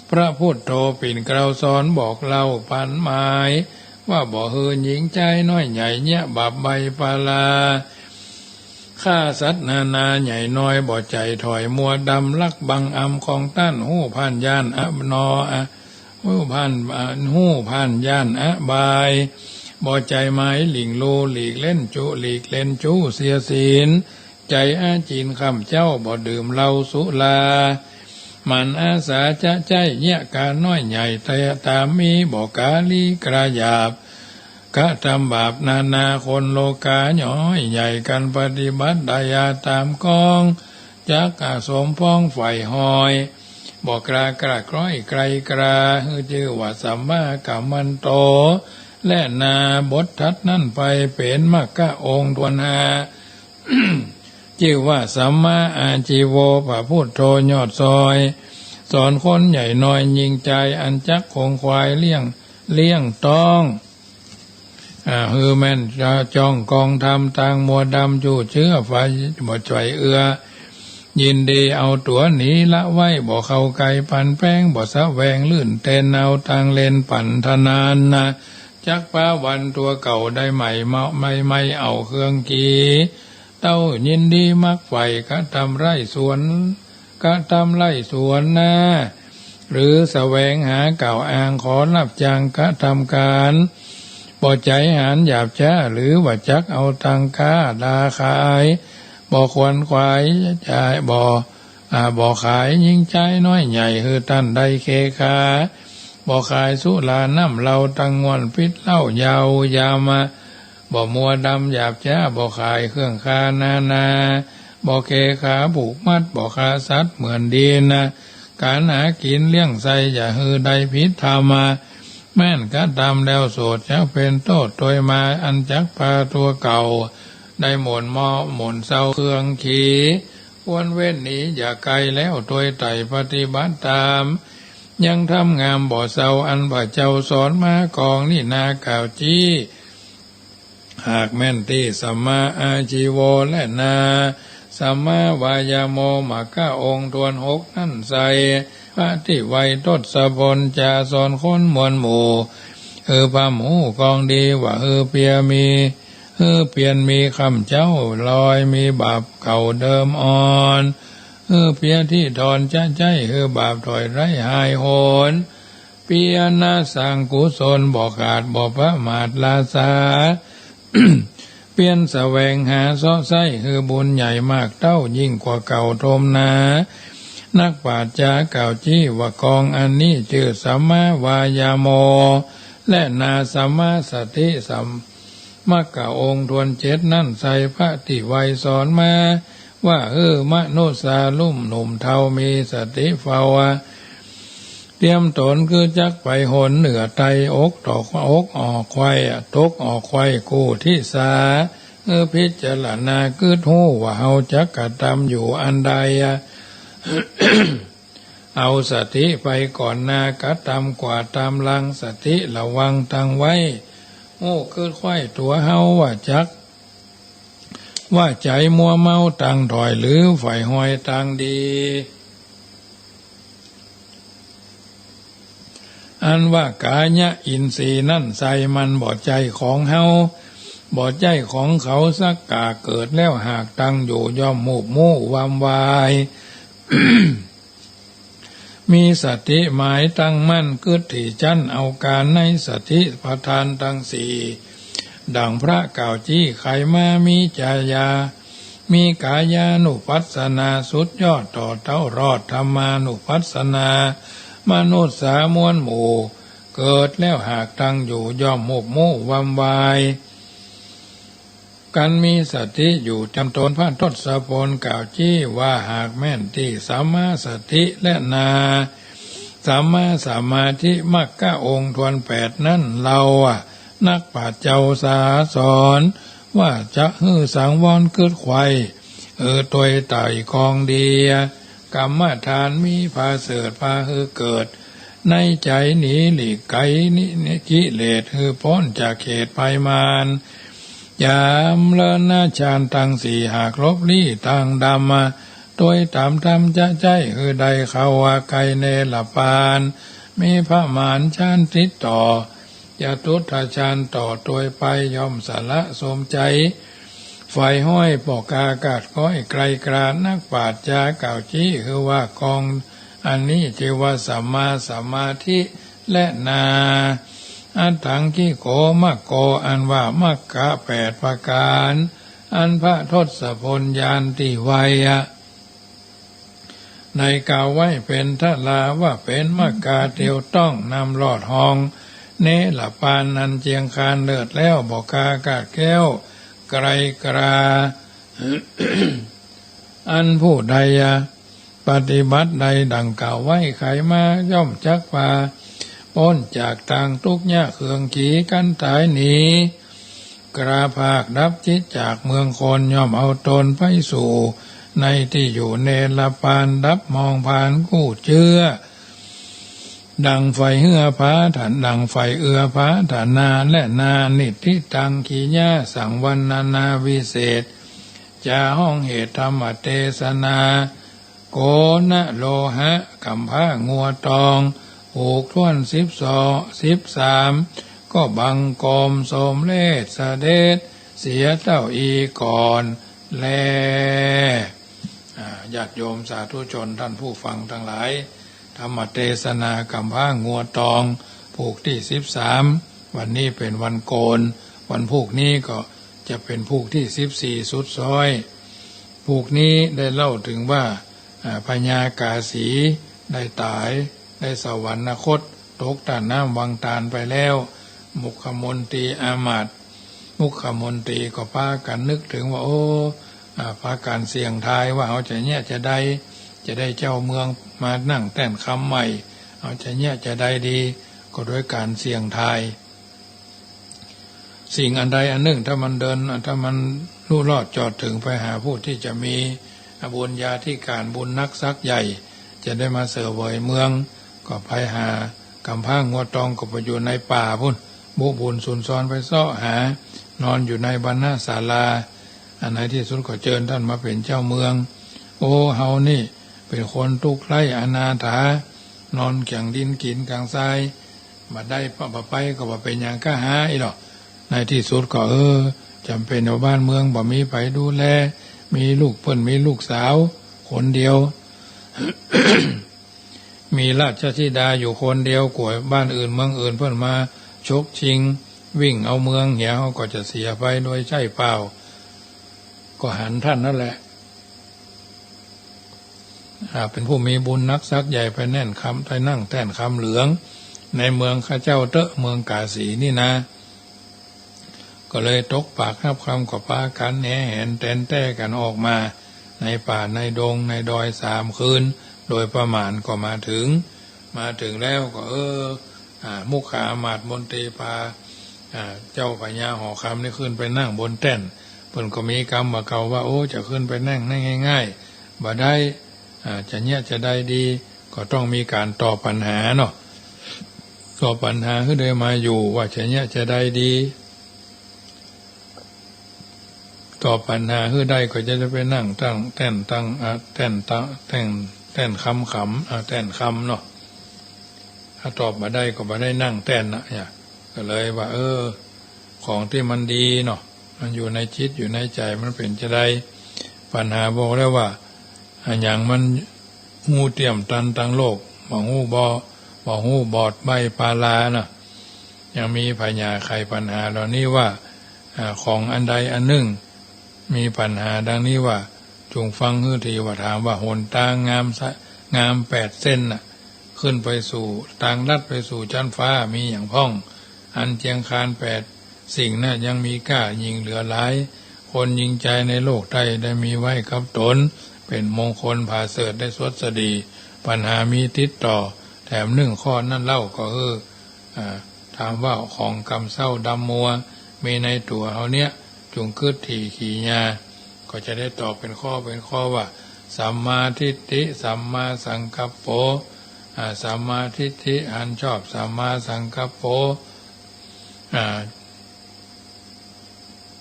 พระพุทโธปิ่นเกล้าสอนบอกเล่าปั๋นหมาย ว่าบ่หื้อญิงจายน้อยใหญ่เยียะบาปใบ้ปาลา ฆ่าสัตว์นานาใหญ่น้อย บ่ใจ๋ถอยมัวดำลักบังอำของต้าน ฮู้ผ่านย่านอะนออะ ฮู้ผ่าน อ่า ฮู้ผ่านย่านอบาย บ่ใจ๋หมายหลิ่งลู่ หลีกเล่นจุ หลีกเล่นจู้เสียศีล ใจ๋อาจินค่ำเจ๊า บ่ดื่มเหล้าสุรา หมั่นอาสาจะใจ๊เยียะก๋านน้อยใหญ่ แต่ต๋ามมี บ่กาลีกระหยาบ กระทำบาปนานา คนโลก๋าน้อยใหญ่กั๋น ปฏิบัติดายาต๋ามกอง จักอาสมปองใฝ่ฮอย บ่กล้ากระคล้อยไกลกล้า หื้อจื้อว่าสัมมากัมมันโต แลนา บทถัดนั้นไปเป๋นมัคคะองค์ถ้วนห้า จื้อว่าสัมมาอาชีโว พระพุทโธยอดซอย สอนคนใหญ่น้อยญิงจาย อันจักคงขวายเลี้ยง เลี้ยงต๊อง อ่า หื้อแม่นจะจ้องกองธรรม ตางมัวดำจู้เจื้อ ฝ่ายบ่ใจ๋เอื้อ ยินดีเอาตั๋วหนีละไว้ บ่เข้าใก้ปันแป้ง บ่แสวงลื่นเต้น เอาตางเล่นปั๋นเต้านั้นนา จักปาวันตั๋วเก่าได้ใหม่ เมาะ ใหม่ ใหม่เอาเครื่องขี เต้ายินดีมักใฝ่กระทำไร่สวน กระทำไร่สวนนา หรือแสวงหากล่าวอ้างขอรับจ้างกระทำก๋าน บ่ใจ๋หาญหยาบจ๊า หรือว่าจักเอาตังค่าดาขาย บ่ขวนขวายจ่าย บ่ อ่า บ่ขายญิงจายน้อยใหญ่ หื้อต้านได้เคขา บ่ขายสุราน้ำเหล้า ตั้งง่วนปิดเหล้ายาวยามา บ่มัวดำหยาบจ๊า บ่ขายเครื่องคานานา บ่เคขาผูกมัด บ่ฆ่าสัตว์เหมือนดีนา ก๋านหากิ๋นเลี้ยงใส้ อย่าหื้อได้ผิดธรรมนา แม้นกระตำแล้วโสด จักเป๋นโต้ษตวยมา อันจักปาตั๋วเก่า ได้หม่นเมาะหม่นเซาเคืองขี ควรเว้นหนีอย่าไกล แล้วตวยไต่ปฏิบัติต๋าม ยังธรรมงามบ่เซา อันพระเจ้าสอนมา กองนี้นา ก๋าวจี้ หากแม่นตี้ สัมมาอาชีโว และนา สัมมาวายาโม มรรคองค์ถ้วนหกนั้นใส่ พระตี้ไวยทศพล จาสอนคนมวลหมู่ หื้อพร่ำฮู้กองดี ว่าหื้อเปียมี หื้อเปียรมีคำเจ๊า ลอยมีบาปเก่าเดิมอ่อน หื้อเปียตี้ถอนจะใจ๊ หื้อบาปถอยไร้หายโหน เปียรนะสร้างกุศล บ่ขาดบ่ประมาทลาสา เปียรแสวงหาเซาะใซ้ หื้อบุญใหญ่มากเต้า ยิ่งกว่าเก่าทมนา นักปราชญ์จ๋ากล่าวจี้ ว่ากองอันนี้จื้อสัมมาวายาโม และนาสัมมาสติ สัม มรรคองค์ถ้วนเจ็ดนั้นใส่ พระตี้ไวยสอนมา ว่าหื้อมนุษย์สาลุ่มหนุ่มเฒ่า มีสติเฝ้า เตรียมต๋นคือจักไปหนเหนือใต้ อกตกอกออกไขว่ ตกออกไขว่กู้ทิศา หื้อพิจารณากึ๊ดฮู้ ว่าเฮาจักกระตำอยู่อันใด เอาสติไปก่อนหน้า กระตำกว่าต๋ามหลัง สติระวังตั้งไว้ ฮู้กึ๊ดไขว่ตั๋วเฮา ว่าจัก ว่าใจ๋มัวเมาตางถอย หรือใฝ่ฮอยตางดี อันว่ากายะอินทรีย์นั้นใส่ มันบ่ใจ้ของเฮา บ่ใจ้ของเขาสักก๋า เกิดแล้วหากตั้งอยู่ ย่อมฮูบฮู้วำวาย มีสติหมายตั้งมั่น กึ๊ดถี่จั้นเอาก๋าน ในสติปัฏฐานตังสี่ ดั่งพระกล่าวจี้ไขมา มีจายา มีกายานุปัสสนา สุดยอดต่อเต้ารอด ธรรมานุปัสสนา มนุษย์สามวลหมู่ เกิดแล้วหากตั้งอยู่ ย่อมฮูบฮู้วำวาย กันมีสติอยู่จำตน พระทศพลกล่าวจี้ว่า หากแม่นตี้สัมมาสติและนา สัมมาสมาธิ มรรคองค์ถ้วนแปดนั้น เฮาอะ นักปราชญ์เจ้าสาสอน ว่าจะหื้อสังวรกึ๊ดไขว่ เออ ตวยไต่กองดี กรรมฐานมีผาเสริฐ พาหื้อเกิด ในใจ๋หนีหลีกไก๋ นิ นิ กิเลส หื้อป๊นจากเขตภัยมาร ยามเลินนะฌานตังสี่ หากลบลี้ตางดำมา ตวยต๋ามธรรมจะใจ๊ หื้อได้เข้าว่าใก้เนรปาน มีพระมหาฌานติดต่อ จตุตถฌานต่อตวยไป ย่อมสละสมใจ๋ ใฝ่ฮอยปอกอากาศก้อยไกลกรา นักปราชญ์จ๋ากล่าวจี้ หื้อว่ากองอันนี้จื้อว่าสัมมาสมาธิ และนา อัตถังคิโกมัคโค อันว่ามรรคแปดประก๋าน อันพระทศพลญาณตี้ไวอะ ได้กล่าวไว้เป๋นทราว่าเป๋นมรรคาเตียวต้อง นำรอดฮองเนรปาน นั้นเจียงคานเลิศแล้ว บ่กากาดแคล้วไกลกรา อันผู้ใดอะ ปฏิบัติได้ดั่งกล่าวไว้ไขมา ย่อมจักปาป๊นจากตางตุ๊กข์ยากเคืองขี กันต๋ายหนี กราพากดับจิตจากเมืองคน ย่อมเอาตนไปสู่ในตี้อยู่เนรปาน ดับมองผานกู้เจื้อ ดั่งใฝ่เฮือผาถะ ดั่งใฝ่เอือผาถะนา และนา นิฏฐิตัง กิริยาสังวรรณนาวิเศษ จาฮ้องเหตุธรรมเตสนา โกณโลหะ ก๋ำพร้างัวตอง ผูกถ้วนสิบสอง สิบสาม ก็บังคมสมเร็จเสด็จเสียเต้าอี้ก่อนแล อ่า ญาติโยมสาธุชนท่านผู้ฟังตังหลาย ธรรมเตสนาก๋ำพร้างัวตอง ผูกตี้สิบสาม วันนี้เป๋นวันโกน วันพูกนี้ก็จะเป๋นพูกตี้สิบสี่สุดซ้อย พูกนี้ได้เล่าเถิงว่า อ่า พญากาสีได้ต๋าย ได้สวรรคต ตกต้านน้ำวังตาลไปแล้ว มุขมนตรีอามาตย์ มุขมนตรีก็ปากั๋นนึกเถิงว่า โอ้ อ่า ปากั๋นเสี่ยงทายว่าเฮาจะเยียะจาใด จะได้เจ้าเมืองมานั่งแต้นคำใหม่ เฮาจะเยียะจาใดดี ก็โดยก๋านเสี่ยงทาย สิ่งอันใดอันนึ่ง ถ้ามันเดิน ถ้ามันลุลอดจอดเถิงไปหาผู้ตี้จะมีบุญญาธิก๋าร บุญนักสักใหญ่ จะได้มาเสวยเมือง ก็ไปหา ก๋ำพร้างัวตองก็ไปอยู่ในป่าปู๊น บุบุญสุนซอนไปเซาะหา นอนอยู่ในบรรณศาลา อันในตี้สุดก็เจิญต้านมาเป๋นเจ้าเมือง โอ้ เฮานี่เป๋นคนตุ๊กข์ไร้อนาถา นอนแก่งดินกิ๋นก๋างทราย บ่ได้ปะ บ่ไปก็บ่เป๋นหยังก้าหาอี้หรอก ในตี้สุดก็ เออ จ๋ำเป๋นว่าบ้านเมืองบ่มีใผดูแล มีลูกเปิ้นมีลูกสาวคนเดียว มีราชธิดาอยู่คนเดียว กั๋วบ้านอื่นเมืองอื่นเปิ้นมาฉกชิง วิ่งเอาเมืองเหีย เฮาก็จะเสียไปโดยใจ้เปล่า ก็หันต้านนั้นแหละ อ่า เป๋นผู้มีบุญนักสักใหญ่ ไปแน่นคำ ไปนั่งแต้นคำเหลือง ในเมืองข้าเจ้าเต๊อะ เมืองกาสีนี่นา ก็เลยตกปากฮับคำ ก็ปากั๋นแหแหนแต๋นแต๊กั๋นออกมา ในป่าในดงในดอยสามคืน โดยประมาณก็มาเถิง มาเถิงแล้วก็ เออ อ่า มุขอามาตย์มนตรีปา อ่า เจ้าพญาหอคำนี่ขึ้นไปนั่งบนแต้น เปิ้นก็มีกำบ่าเก่าว่า โอ้ จะขึ้นไปนั่งได้ง่ายๆ บ่ได้ อ่า จะเยียะจะใดดี ก็ต้องมีก๋านตอบปัญหาเนาะ ตอบปัญหาหื้อได้มาอยู่ ว่าจะเยียะจะใดดี ตอบปัญหาหื้อได้ก็จะได้ไปนั่งตั้งแต้นตั้ง อ่า แต้นตั้ง แต้น แต้นคำขำ อ่า แต้นคำเนาะ ถ้าตอบบ่ได้ก็บ่ได้นั่งแต้นนะเนี่ย ก็เลยว่า เออ ของตี้มันดีเนาะ มันอยู่ในจิตอยู่ในใจ๋ มันเป๋นจะใด ปัญหาบอกแล้วว่า อะหยังมันฮู้เตี้ยมตันตังโลก บ่ฮู้บ่ บ่ฮู้บอดใบ้ปาลานะ ยังมีผญาไขปัญหาเหล่านี้ว่า อ่า ของอันใดอันนึ่ง มีปัญหาดังนี้ว่า จุ่งฟังหื้อดี ว่าถามว่า หนตางงามสะ งามแปดเส้นน่ะ ขึ้นไปสู่ตางลัดไปสู่จั๊นฟ้ามีหยังพ่อง อันเจียงคานแปดสิ่งนั้นยังมีก้ายิ่งเหลือหลาย คนยิงใจ๋ในโลกได้ ได้มีไว้กับต๋น เป๋นมงคลผาเสริฐได้สวัสดี ปัญหามีติดต่อ แถมนึ่งข้อนั้นเล่าก็คือ อ่า ถามว่าของกำเซ้าดำมัว มีในตั๋วเฮาเนี้ย จุ่งกึ๊ดถี่ขี่ญา ก็จะได้ตอบเป๋นข้อเป๋นข้อว่า สัมมาทิฏฐิ สัมมาสังกัปโป อ่า สัมมาทิฏฐิหันชอบ สัมมาสังกัปโป อ่า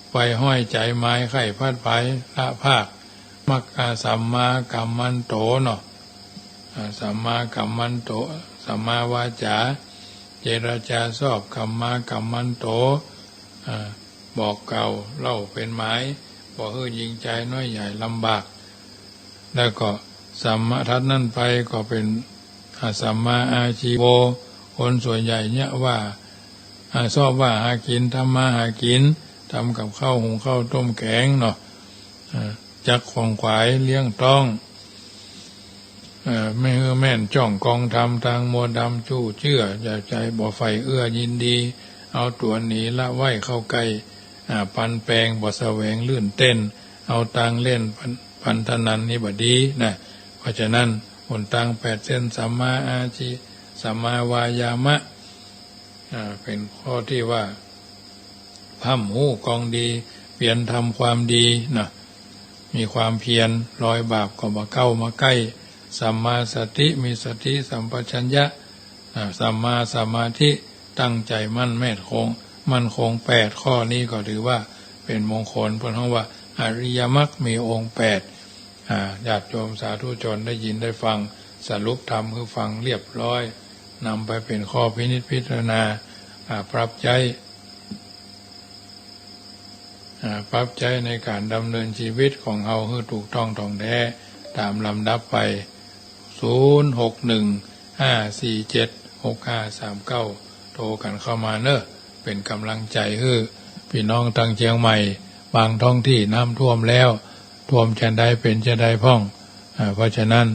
ใฝ่ห้อยใจ๋หมายใค่พลัดพรากละพราก มัคคา สัมมากัมมันโตเนาะ อ่า สัมมากัมมันโต สัมมาวาจา เจรจาชอบ สัมมากัมมันโต อ่า บอกกล่าวเล่าเป๋นหมาย บ่หื้อยิงใจ๋น้อยใหญ่ลำบาก แล้วก็สัมมา ถัดนั้นไปก็เป๋น อ่า สัมมาอาชีโว คนส่วนใหญ่เยียะว่า อ่า ชอบว่าหากิ๋น ทำมาหากิ๋น ทำกับข้าวหุงข้าวต้มแก๋งเนาะ อ่า จักขวนขวายเลี้ยงต๊อง เอ่อ ไม่หื้อแม่นจ้องกองธรรม ตางมัวดำจู้เจื้อ อย่าใจ๋บ่ใฝ่เอื้อยินดี เอาตั๋วหนีละไว้เข้าใก้ อ่า ปันแปง บ่แสวงลื่นเต้น เอาตางเล่นปัน ปันธนันนี่บ่ดีนะ เพราะฉะนั้น หนตางแปดเส้น สัมมาอาชี สัมมาวายามะ อ่า เป๋นข้อตี้ว่า พร่ำฮู้กองดี เพียรทำความดีนะ มีความเพียร รอยบาปก็บ่เข้ามาใก้ สัมมาสติ มีสติสัมปชัญญะ อ่า สัมมาสมาธิ ตั้งใจ๋มั่นแม่นคง มั่นคง แปดข้อนี้ก็ถือว่าเป๋นมงคล เปิ้นฮ้องว่าอริยมรรคมีองค์แปด อ่า ญาติโยมสาธุชนได้ยินได้ฟัง สรุปธรรมหื้อฟังเรียบร้อย นำไปเป๋นข้อพินิจพิจารณา อ่า ปรับใจ๊ อ่า ปรับใจ๊ในก๋านดำเนินชีวิตของเฮาหื้อถูกต้องถ่องแท้ ต๋ามลำดับไป ศูนย์ หก หนึ่ง ห้า สี่ เจ็ด หก ห้า สาม เก้า โทรกั๋นเข้ามาเน่อ เป๋นก๋ำลังใจ๋หื้อ ปี้น้องตางเจียงใหม่ บางท้องตี้น้ำท่วมแล้ว ท่วมจาใดเป๋นจาใดพ่อง อ่า เพราะฉะนั้น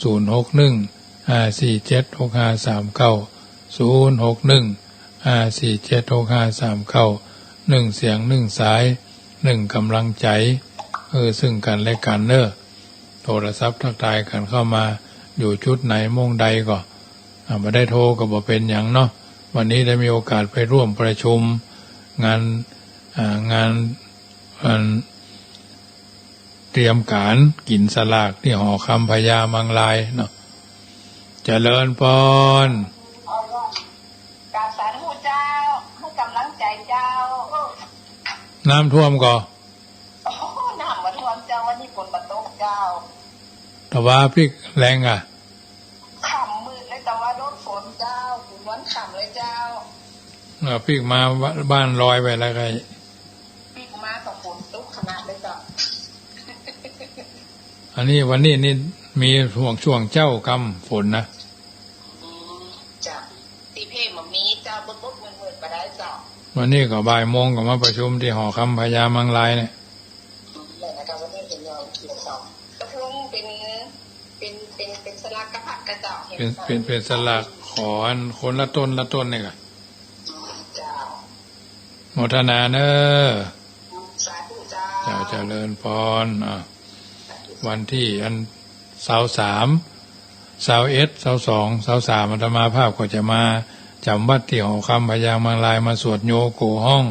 ศูนย์ หก หนึ่ง ห้า สี่ เจ็ด หก ห้า สาม เก้า ศูนย์ หก หนึ่ง ห้า สี่ เจ็ด หก ห้า สาม เก้า นึ่งเสียงนึ่งสาย นึ่งก๋ำลังใจ๋ เออ ซึ่งกั๋นและกั๋นเน่อ โทรศัพท์ทักทายกั๋นเข้ามา อยู่จุดไหนม่วงใดก็ อ่า บ่ได้โทรก็บ่เป๋นหยังเนาะ วันนี้ได้มีโอกาสไปร่วมประชุมงาน อ่า งาน อัน เตรียมก๋านกิ๋นสลากตี้หอคำพญามังรายเนาะ เจริญปอน กราบสาธุเจ้า หื้อก๋ำลังใจ๋เจ้า น้ำท่วมก่อ โอ้ น้ำบ่ท่วมเจ้า วันนี้ฝนบ่ตกเจ้า ตะวาปิ๊กแลงอะ ค่ำมืดเลย ตะวาโดนฝนเจ้า ฝนวันค่ำเลยเจ้า เออ ปิ๊กมาบ้านลอยไปแล้วก็ ปิ๊กมาก็ฝนตกขนาดเลยเจ้า อันนี้วันนี้นี่มีช่วง ช่วงเจ๊ากำฝนนะ อืม เจ้า ตี้เพบ่มีเจ้า เบิกๆ มืดๆ บ่ได้เจ้า วันนี้ก็บ่ายโมงก็มาประชุมตี้หอคำพญามังรายเนี่ย อืม เนี่ยนะครับ วันนี้เห็นยอดเขียนสอง ตกลงเป๋น เป๋น เป๋น เป๋นสลากกะพัดกะเจ้า เป๋น เป๋น เป๋นสลากขออันคนละต้นละต้นเนี่ยก่ะ อืม เจ้า โมทนาเน้อ สาธุเจ้า เจ้า เจริญปอน อ่ะ วันตี้อัน ซาวสาม ซาวเอ็ด ซาวสอง ซาวสาม อาตมาภาพก็จะมาจ๋ำวัตรตี้หอคำพญามังราย มาสวดโยโกห้อง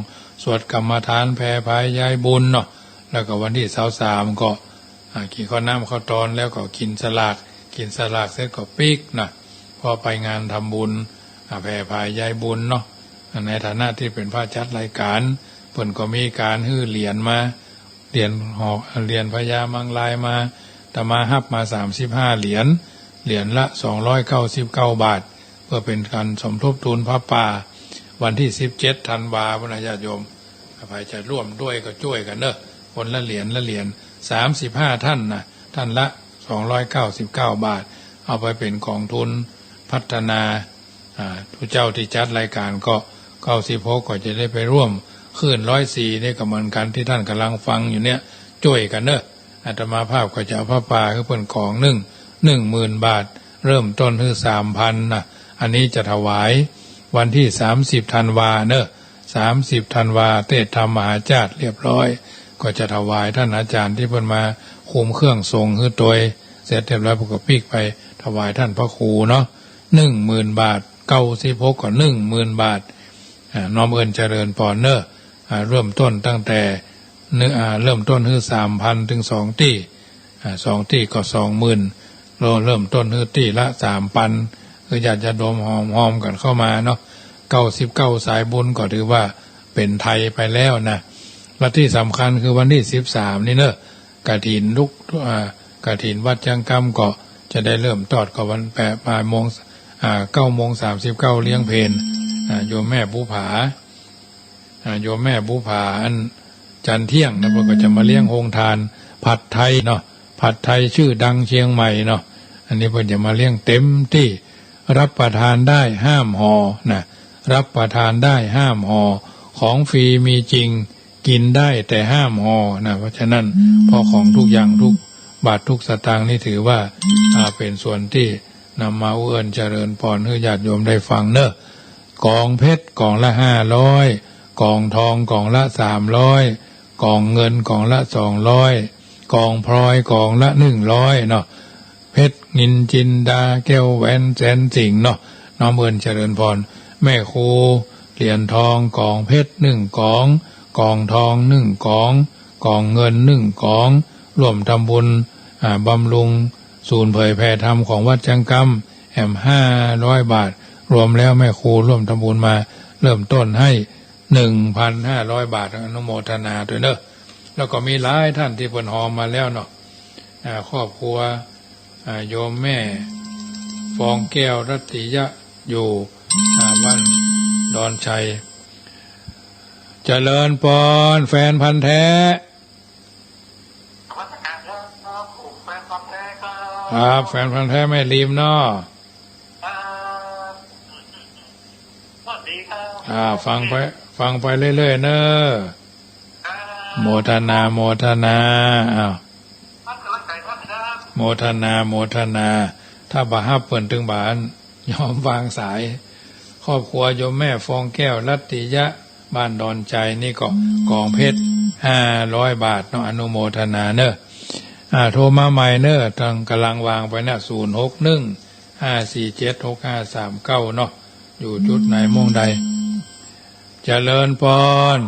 สวดกรรมฐานแผ่พายย้ายบุญเนาะ แล้วก็วันตี้ซาวสามก็ อ่า กิ๋นข้าวน้ำข้าวตอน แล้วก็กิ๋นสลาก กิ๋นสลากเสร็จก็ปิ๊กนะ พอไปงานทำบุญ อ่า แผ่พายย้ายบุญเนาะ อ่า ในฐานะตี้เป๋นพระจัดรายก๋าน เปิ้นก็มีก๋านหื้อเหรียญมา เหรียญหอ เหรียญพญามังรายมา อาตมาฮับมา สามสิบห้า เหรียญ เหรียญละ สองร้อยเก้าสิบเก้า บาท เปื้อเป๋นก๋านสมทบทุนผ้าป่า วันตี้ สิบเจ็ด ธันวาพุ้นนะญาติโยม ใผจะร่วมด้วยก็จ้วยกั๋นเน้อ คนละเหรียญละเหรียญ สามสิบห้า ท่านนะ ท่านละ สองร้อยเก้าสิบเก้า บาท เอาไปเป๋นก๋องทุนพัฒนา อ่า ผู้เจ้าตี้จัดรายก๋านก็ เก้าสิบหก ก็จะได้ไปร่วม คลื่น ร้อยสี่ นี่ก็เหมือนกั๋น ตี้ต้านก่ำลังฟังอยู่เนี่ย จ้วยกั๋นเน้อ อาตมาภาพก็จะเอาผ้าป่าหื้อเปิ้นก๋องนึ่ง หนึ่งหมื่น บาท เริ่มต้นหื้อ สามพัน นะ อันนี้จะถวายวันตี้ สามสิบ ธันวาเน้อ สามสิบ ธันวา เตสน์ธรรมมหาชาติเรียบร้อย ก็จะถวายต้านอาจ๋ารย์ตี้เปิ้นมาคุมเครื่องสงฆ์หื้อตวย เสร็จเรียบร้อย เปิ้นก็ปิ๊กไปถวายต้านพระครูเนาะ หนึ่งหมื่น บาท เก้าสิบหก ก็ หนึ่งหมื่น บาท อ่า น้อมเอิ้นเจริญปอนเน้อ อ่า เริ่มต้นตั้งแต่ เริ่มต้นหื้อ สามพัน เถิงสองตี้ อ่า สองตี้ก็ สองหมื่น เริ่มต้นหื้อตี้ละ สามปัน หื้อญาติโยมฮอมๆ กั๋นเข้ามาเนาะ เก้าสิบเก้า สายบุญก็ถือว่าเป๋นไทยไปแล้วนะ และตี้สำคัญคือวันตี้ สิบสาม นี่เน้อ กฐินลุก อ่า กฐินวัดจังกำก็จะได้เริ่มตอดก็วันแปด บ่ายโมง อ่า เก้าโมงสามสิบเก้า เลี้ยงเพล อ่า โยมแม่บุภา อ่า โยมแม่บุภาอันจันเที่ยงนะ เปิ้นก็จะมาเลี้ยงโฮงทานผัดไทยเนาะ ผัดไทยจื้อดังเจียงใหม่เนาะ อันนี้เปิ้นจะมาเลี้ยงเต็มตี้ รับประทานได้ห้ามห่อนะ รับประทานได้ห้ามห่อ ของฟรีมีจริง กิ๋นได้แต่ห้ามห่อนะ เพราะฉะนั้น เพราะของทุกอย่างทุกบาททุกสตางค์นี่ถือว่า อ่า เป๋นส่วนตี้นำมาอู้เอิ้นเจริญปอนหื้อญาติโยมได้ฟังเน้อ ก๋องเพชรก๋องละ ห้าร้อย ก๋องทองก๋องละ สามร้อย ก๋องเงินก๋องละ สองร้อย ก๋องพลอยก๋องละ หนึ่งร้อย เนาะ เพชรนิลจินดา แก้วแหวนแสนสิงห์เนาะ น้อมเอิ้นเจริญปอน แม่ครูเหรียญทอง ก๋องเพชรหนึ่งก๋อง ก๋องทองหนึ่งก๋อง ก๋องเงินหนึ่งก๋อง ร่วมทำบุญ อ่า บำรุงศูนย์เผยแผ่ธรรมของวัดจังกำแอม ห้าร้อย บาท รวมแล้วแม่ครูร่วมทำบุญมาเริ่มต้นให้ หนึ่งพันห้าร้อย บาท อนุโมทนาตวยเน้อ แล้วก็มีหลายท่านตี้เปิ้นฮอมมาแล้วเนาะ อ่า ครอบครัว อ่า โยมแม่ฟองแก้วรัตติยะอยู่ อ่า บ้านดอนชัย เจริญปอน แฟนพันธุ์แท้ นมัสการครับ ผมแฟนพันธุ์แท้ครับ ครับ แฟนพันธุ์แท้แม่ริมเนาะ ครับ สวัสดีครับ อ่า ฟังไป ฟังไปเรื่อยๆ เน้อ ครับ โมทนา โมทนา อ้าว ครับ กำลังใจครับ โมทนา โมทนา ถ้าบ่ฮับเปิ้นตึงบ่าอั้น ยอมวางสาย ครอบครัวโยมแม่ฟองแก้วรัตติยะ บ้านดอนชัยนี่ก็ก๋องเพชร ห้าร้อย บาทเนาะ อนุโมทนาเน้อ อ่า โทรมาใหม่เน้อ ตางก่ำลังวางไปนะ ศูนย์หกหนึ่ง ห้าสี่เจ็ด หกห้าสามเก้า เนาะ อยู่จุดไหนมุมใด เจริญพร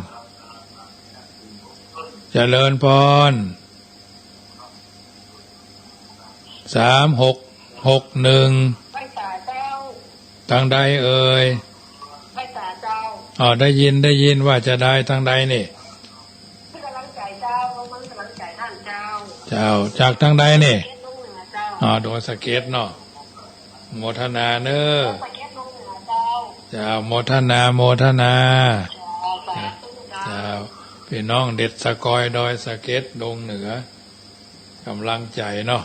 เจริญพร สามหกหกหนึ่ง ไหว้สาเจ้า ตางใดเอ่ย ไหว้สาเจ้า อ๋อ ได้ยิน ได้ยิน ว่าจะใด ตางใดนี่ เพื่อกำลังใจ๋เจ้า เพื่อกำลังใจ๋ต้านเจ้า เจ้า จากตางใดนี่ เขตดงเหนือเจ้า อ๋อ ดอยสะเก็ดเนาะ โมทนาเน้อ ดอยสะเก็ดดงเหนือเจ้า เจ้า โมทนา โมทนา เจ้า สาธุเจ้า เจ้า ปี้น้องเด็ดสะกอยดอยสะเก็ดดงเหนือ กำลังใจ๋เนาะ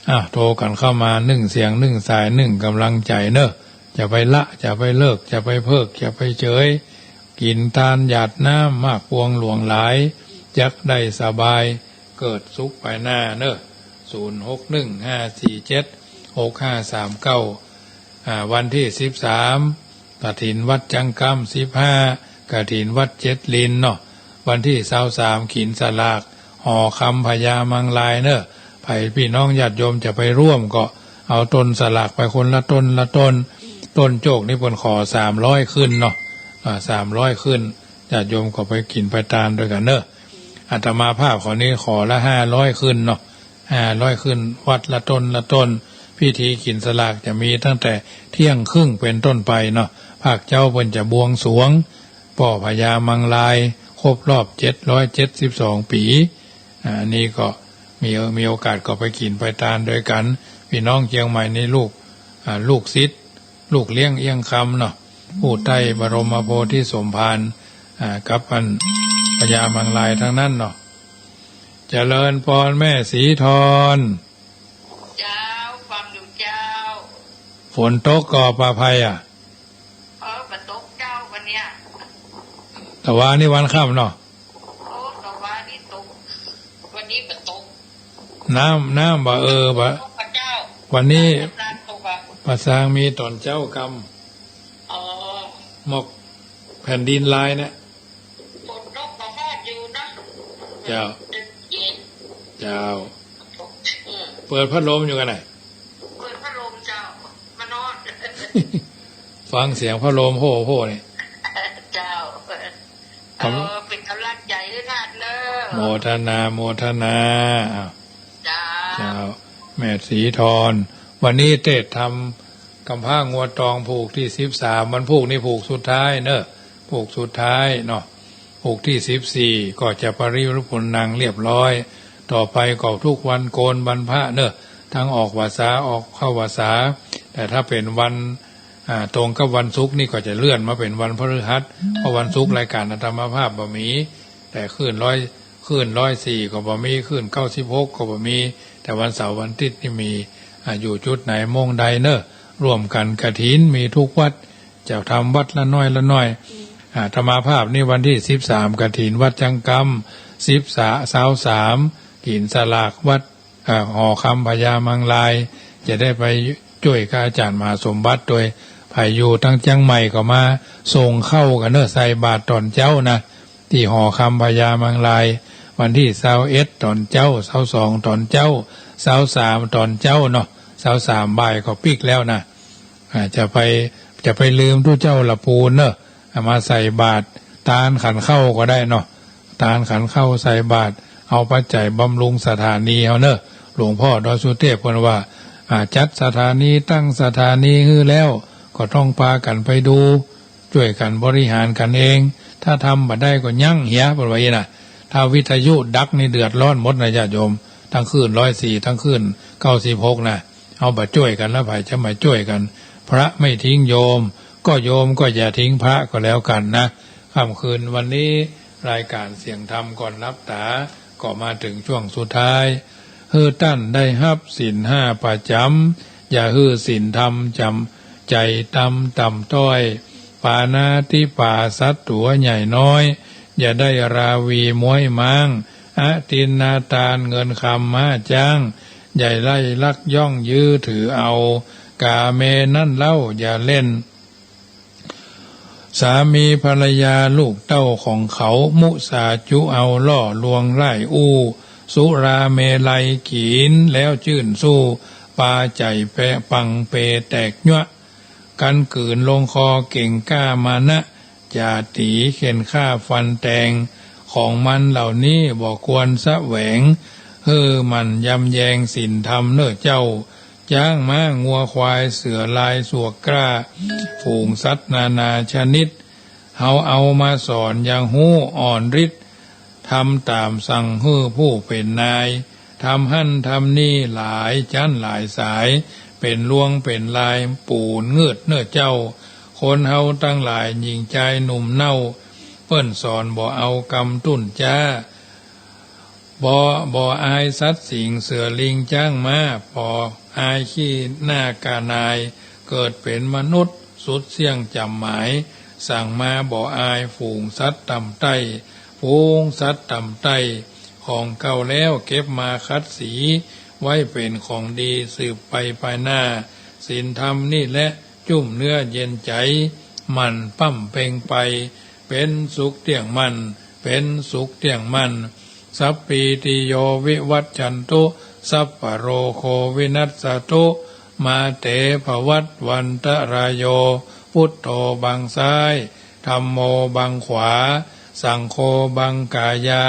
อ่ะ โทรกั๋นเข้ามานึ่งเสียงนึ่งสายนึ่งกำลังใจ๋เน้อ จะไปละ จะไปเลิก จะไปเพิก จะไปเฉย กิ๋นตานหยาดน้ำมากปวงหลวงหลาย จักได้สบาย เกิดสุขไปหน้าเน้อ ศูนย์หกหนึ่งห้าสี่เจ็ดหกห้าสามเก้า อ่า วันตี้สิบสาม กฐินวัดจังกำ สิบห้า กฐินวัดเจ็ดลินเนาะ วันตี้ซาวสาม กิ๋นสลาก หอคำพญามังรายเน้อ ใผปี้น้องญาติโยมจะไปร่วมก็เอาต้นสลากไปคนละต้นละต้น ต้นโจกนี่เปิ้นขอสามร้อยขึ้นเนาะ อ่า สามร้อยขึ้น ญาติโยมก็ไปกิ๋นไปตานตวยกั๋นเน้อ อาตมาภาพขอนี้ขอละห้าร้อยขึ้นเนาะ ห้าร้อยขึ้น วัดละต้นละต้น พิธีกิ๋นสลากจะมีตั้งแต่เที่ยงครึ่งเป๋นต้นไปเนาะ ภาคเจ๊าเปิ้นจะบวงสรวง ป้อพญามังราย ครบรอบเจ็ดร้อยเจ็ดสิบสองปี๋ อ่า อันนี้ก็มี มีโอกาสก็ไปกิ๋นไปตานตวยกั๋น ปี้น้องเจียงใหม่นี่ลูก อ่า ลูกศิษย์ ลูกเลี้ยงเอี้ยงคำเนาะ ผู้ใต้บรมโพธิสมภาร อ่า กับอันพญามังรายตังนั้นเนาะ เจริญพรแม่ศรีทร เจ้า ฟังอยู่เจ้า ฝนตกก่อป่าไผ่อะ เออ บ่ตกเจ้าวันเนี้ย ตะวานี้วันค่ำเนาะ โอ้ ตะวานี้ตก วันนี้บ่ตก น้ำ น้ำบ่เออบ่ ตกกับเจ้า วันนี้ น้ำตกอะ ป่าซางมีต๋อนเจ๊ากำ อ๋อ หมอกแผ่นดินลายเนี่ย ฝนตกบ่ฮอดอยู่เนาะ เจ้า เย็น เจ้า อืม เปิดพัดลมอยู่กั๋นไหน เปิดพัดลมเจ้า มานอน ฟังเสียงพัดลมโฮ่ๆ นี่ เจ้า กำ เออ เป๋นกำลังใจ๋หื้อต้านเน้อ โมทนา โมทนา อ้าว เจ้า เจ้า แม่ศรีทร วันนี้เทศน์ธรรมก๋ำพร้างัวตองผูกตี้สิบสาม วันผูกนี่ผูกสุดท้ายเน้อ ผูกสุดท้ายเนาะ ผูกตี้สิบสี่ ก็จะปรินิพพานังเรียบร้อย ต่อไปก็ทุกวันโกนวันพระเน้อ ตึงออกพรรษา ออกเข้าพรรษา แต่ถ้าเป๋นวัน อ่า ตรงกับวันศุกร์นี่ก็จะเลื่อนมาเป๋นวันพฤหัส เพราะวันศุกร์รายการอาตมาภาพบ่มี แต่คลื่นร้อย คลื่นร้อยสี่ก็บ่มี คลื่นเก้าสิบหกก็บ่มี แต่วันเสาร์วันอาทิตย์นี่มี อ่า อยู่จุดไหนโมงใดเน้อ ร่วมกั๋นกฐินมีทุกวัด จะทำวัดละน้อยละน้อย อาตมาภาพนี่วันตี้สิบสาม กฐินวัดจังกำ สิบสาม ซาวสาม กิ๋นสลากวัด อ่า หอคำพญามังราย จะได้ไปจ้วยกับอาจ๋ารย์มหาสมบัติตวย ใผอยู่ตังเจียงใหม่ก็มาส่งข้าวกั๋นเน้อ ใส่บาตรต๋อนเจ๊านะ ตี้หอคำพญามังราย วันตี้ซาวเอ็ดต๋อนเจ๊า ซาวสองต๋อนเจ๊า ซาวสามต๋อนเจ๊าเนาะ ซาวสามบ่ายก็ปิ๊กแล้วนะ อ่า จะไป จะไปลืมตุ๊เจ้าละปูนเน้อ เอามาใส่บาตร ตานขันข้าวก็ได้เนาะ ตานขันข้าวใส่บาตร เอาปัจจัยบำรุงสถานีเฮาเน้อ หลวงพ่อดอยสุเทพเปิ้นว่า อ่า จัดสถานี ตั้งสถานีหื้อแล้ว ก็ต้องปากั๋นไปดู จ้วยกั๋นบริหารกั๋นเอง ถ้าทำบ่ได้ก็ยั้งเหีย เปิ้นว่าอี้นะ ถ้าวิทยุดับนี่เดือดร้อนหมดนะญาติโยม ตึงคลื่นร้อยสี่ ตึงคลื่นเก้าสิบหกนะ เฮาบ่จ้วยกั๋นแล้วใผจะมาจ้วยกั๋น พระไม่ทิ้งโยม ก็โยมก็อย่าทิ้งพระก็แล้วกั๋นนะ ค่ำคืนวันนี้รายการเสียงธรรมก่อนหลับต๋า ก็มาเถิงช่วงสุดท้าย หื้อต้านได้ฮับศีลห้าประจ๋ำ อย่าหื้อศีลธรรมจ๋ำ ใจ๋ต่ำต่ำต้อย ปาณาติปาตสัตว์ตั๋วใหญ่น้อย อย่าได้ราวีม้วยม้าง อทินนาตานเงินคำม้าจ๊าง อย่าได้ลักย่องยื้อถือเอา ก๋าเมนั้นเล่าอย่าเล่น สามีภรรยาลูกเต้าของเขา มุสาจุเอาล่อลวงไล่อู้ สุราเมรัยกิ๋นแล้วจื้นสู้ ปาใจ๋แปะปังเปแตกยั๊ว กั๋นกื๋นลงคอเก่งกล้ามานะ จ๋าตี๋เข่นฆ่าฟันแตง ของมันเหล่านี้บ่ควรแสวง หื้อหมั่นยำแยงศีลธรรมเน่อเจ้า จ๊างม้างัวควายเสือลายสวกกล้า ฝูงสัตว์นานาชนิด เฮาเอามาสอนยังฮู้อ่อนฤทธิ์ ทำต๋ามสั่งหื้อผู้เป๋นนาย ทำหั้นทำนี่หลายจั้นหลายสาย เป๋นลวงเป๋นลายปูนงืดเน่อเจ้า คนเฮาตังหลายหญิงจายหนุ่มเน่า เปิ้นสอนบ่เอากำตุ้นจ๊า บ่ บ่อายสัตว์สิงห์เสือลิงจ๊างม้า บ่อายขี้หน้ากานาย เกิดเป๋นมนุษย์สุดเสี้ยงจ๋ำหมาย สั่งมาบ่อายฝูงสัตว์ต่ำใต้ ฝูงสัตว์ต่ำใต้ ของเก่าแล้วเก็บมาขัดสี ไว้เป๋นของดีสืบไปภายหน้า ศีลธรรมนี่แหละ จุ้มเนื้อเย็นใจ๋ หมั่นปั้มเป็งไป เป๋นสุขเตี้ยงมั่น เป๋นสุขเตี้ยงมั่น สัพพีติโยวิวัชชันตุ สัพพะโรโควินัสสะตุ มาเตภวัตวันตะราโย พุทโธบังซ้าย ธัมโมบังขวา สังโฆบังกายา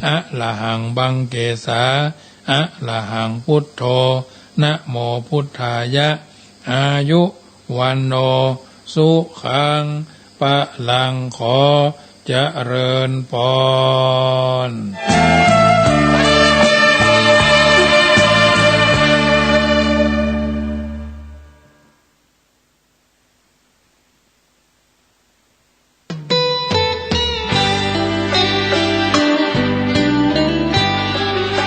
อะระหังบังเกสา อะระหังพุทโธ นะโมพุทธายะ อายุ วันโณ สุขัง พะลัง ขอเจริญปอน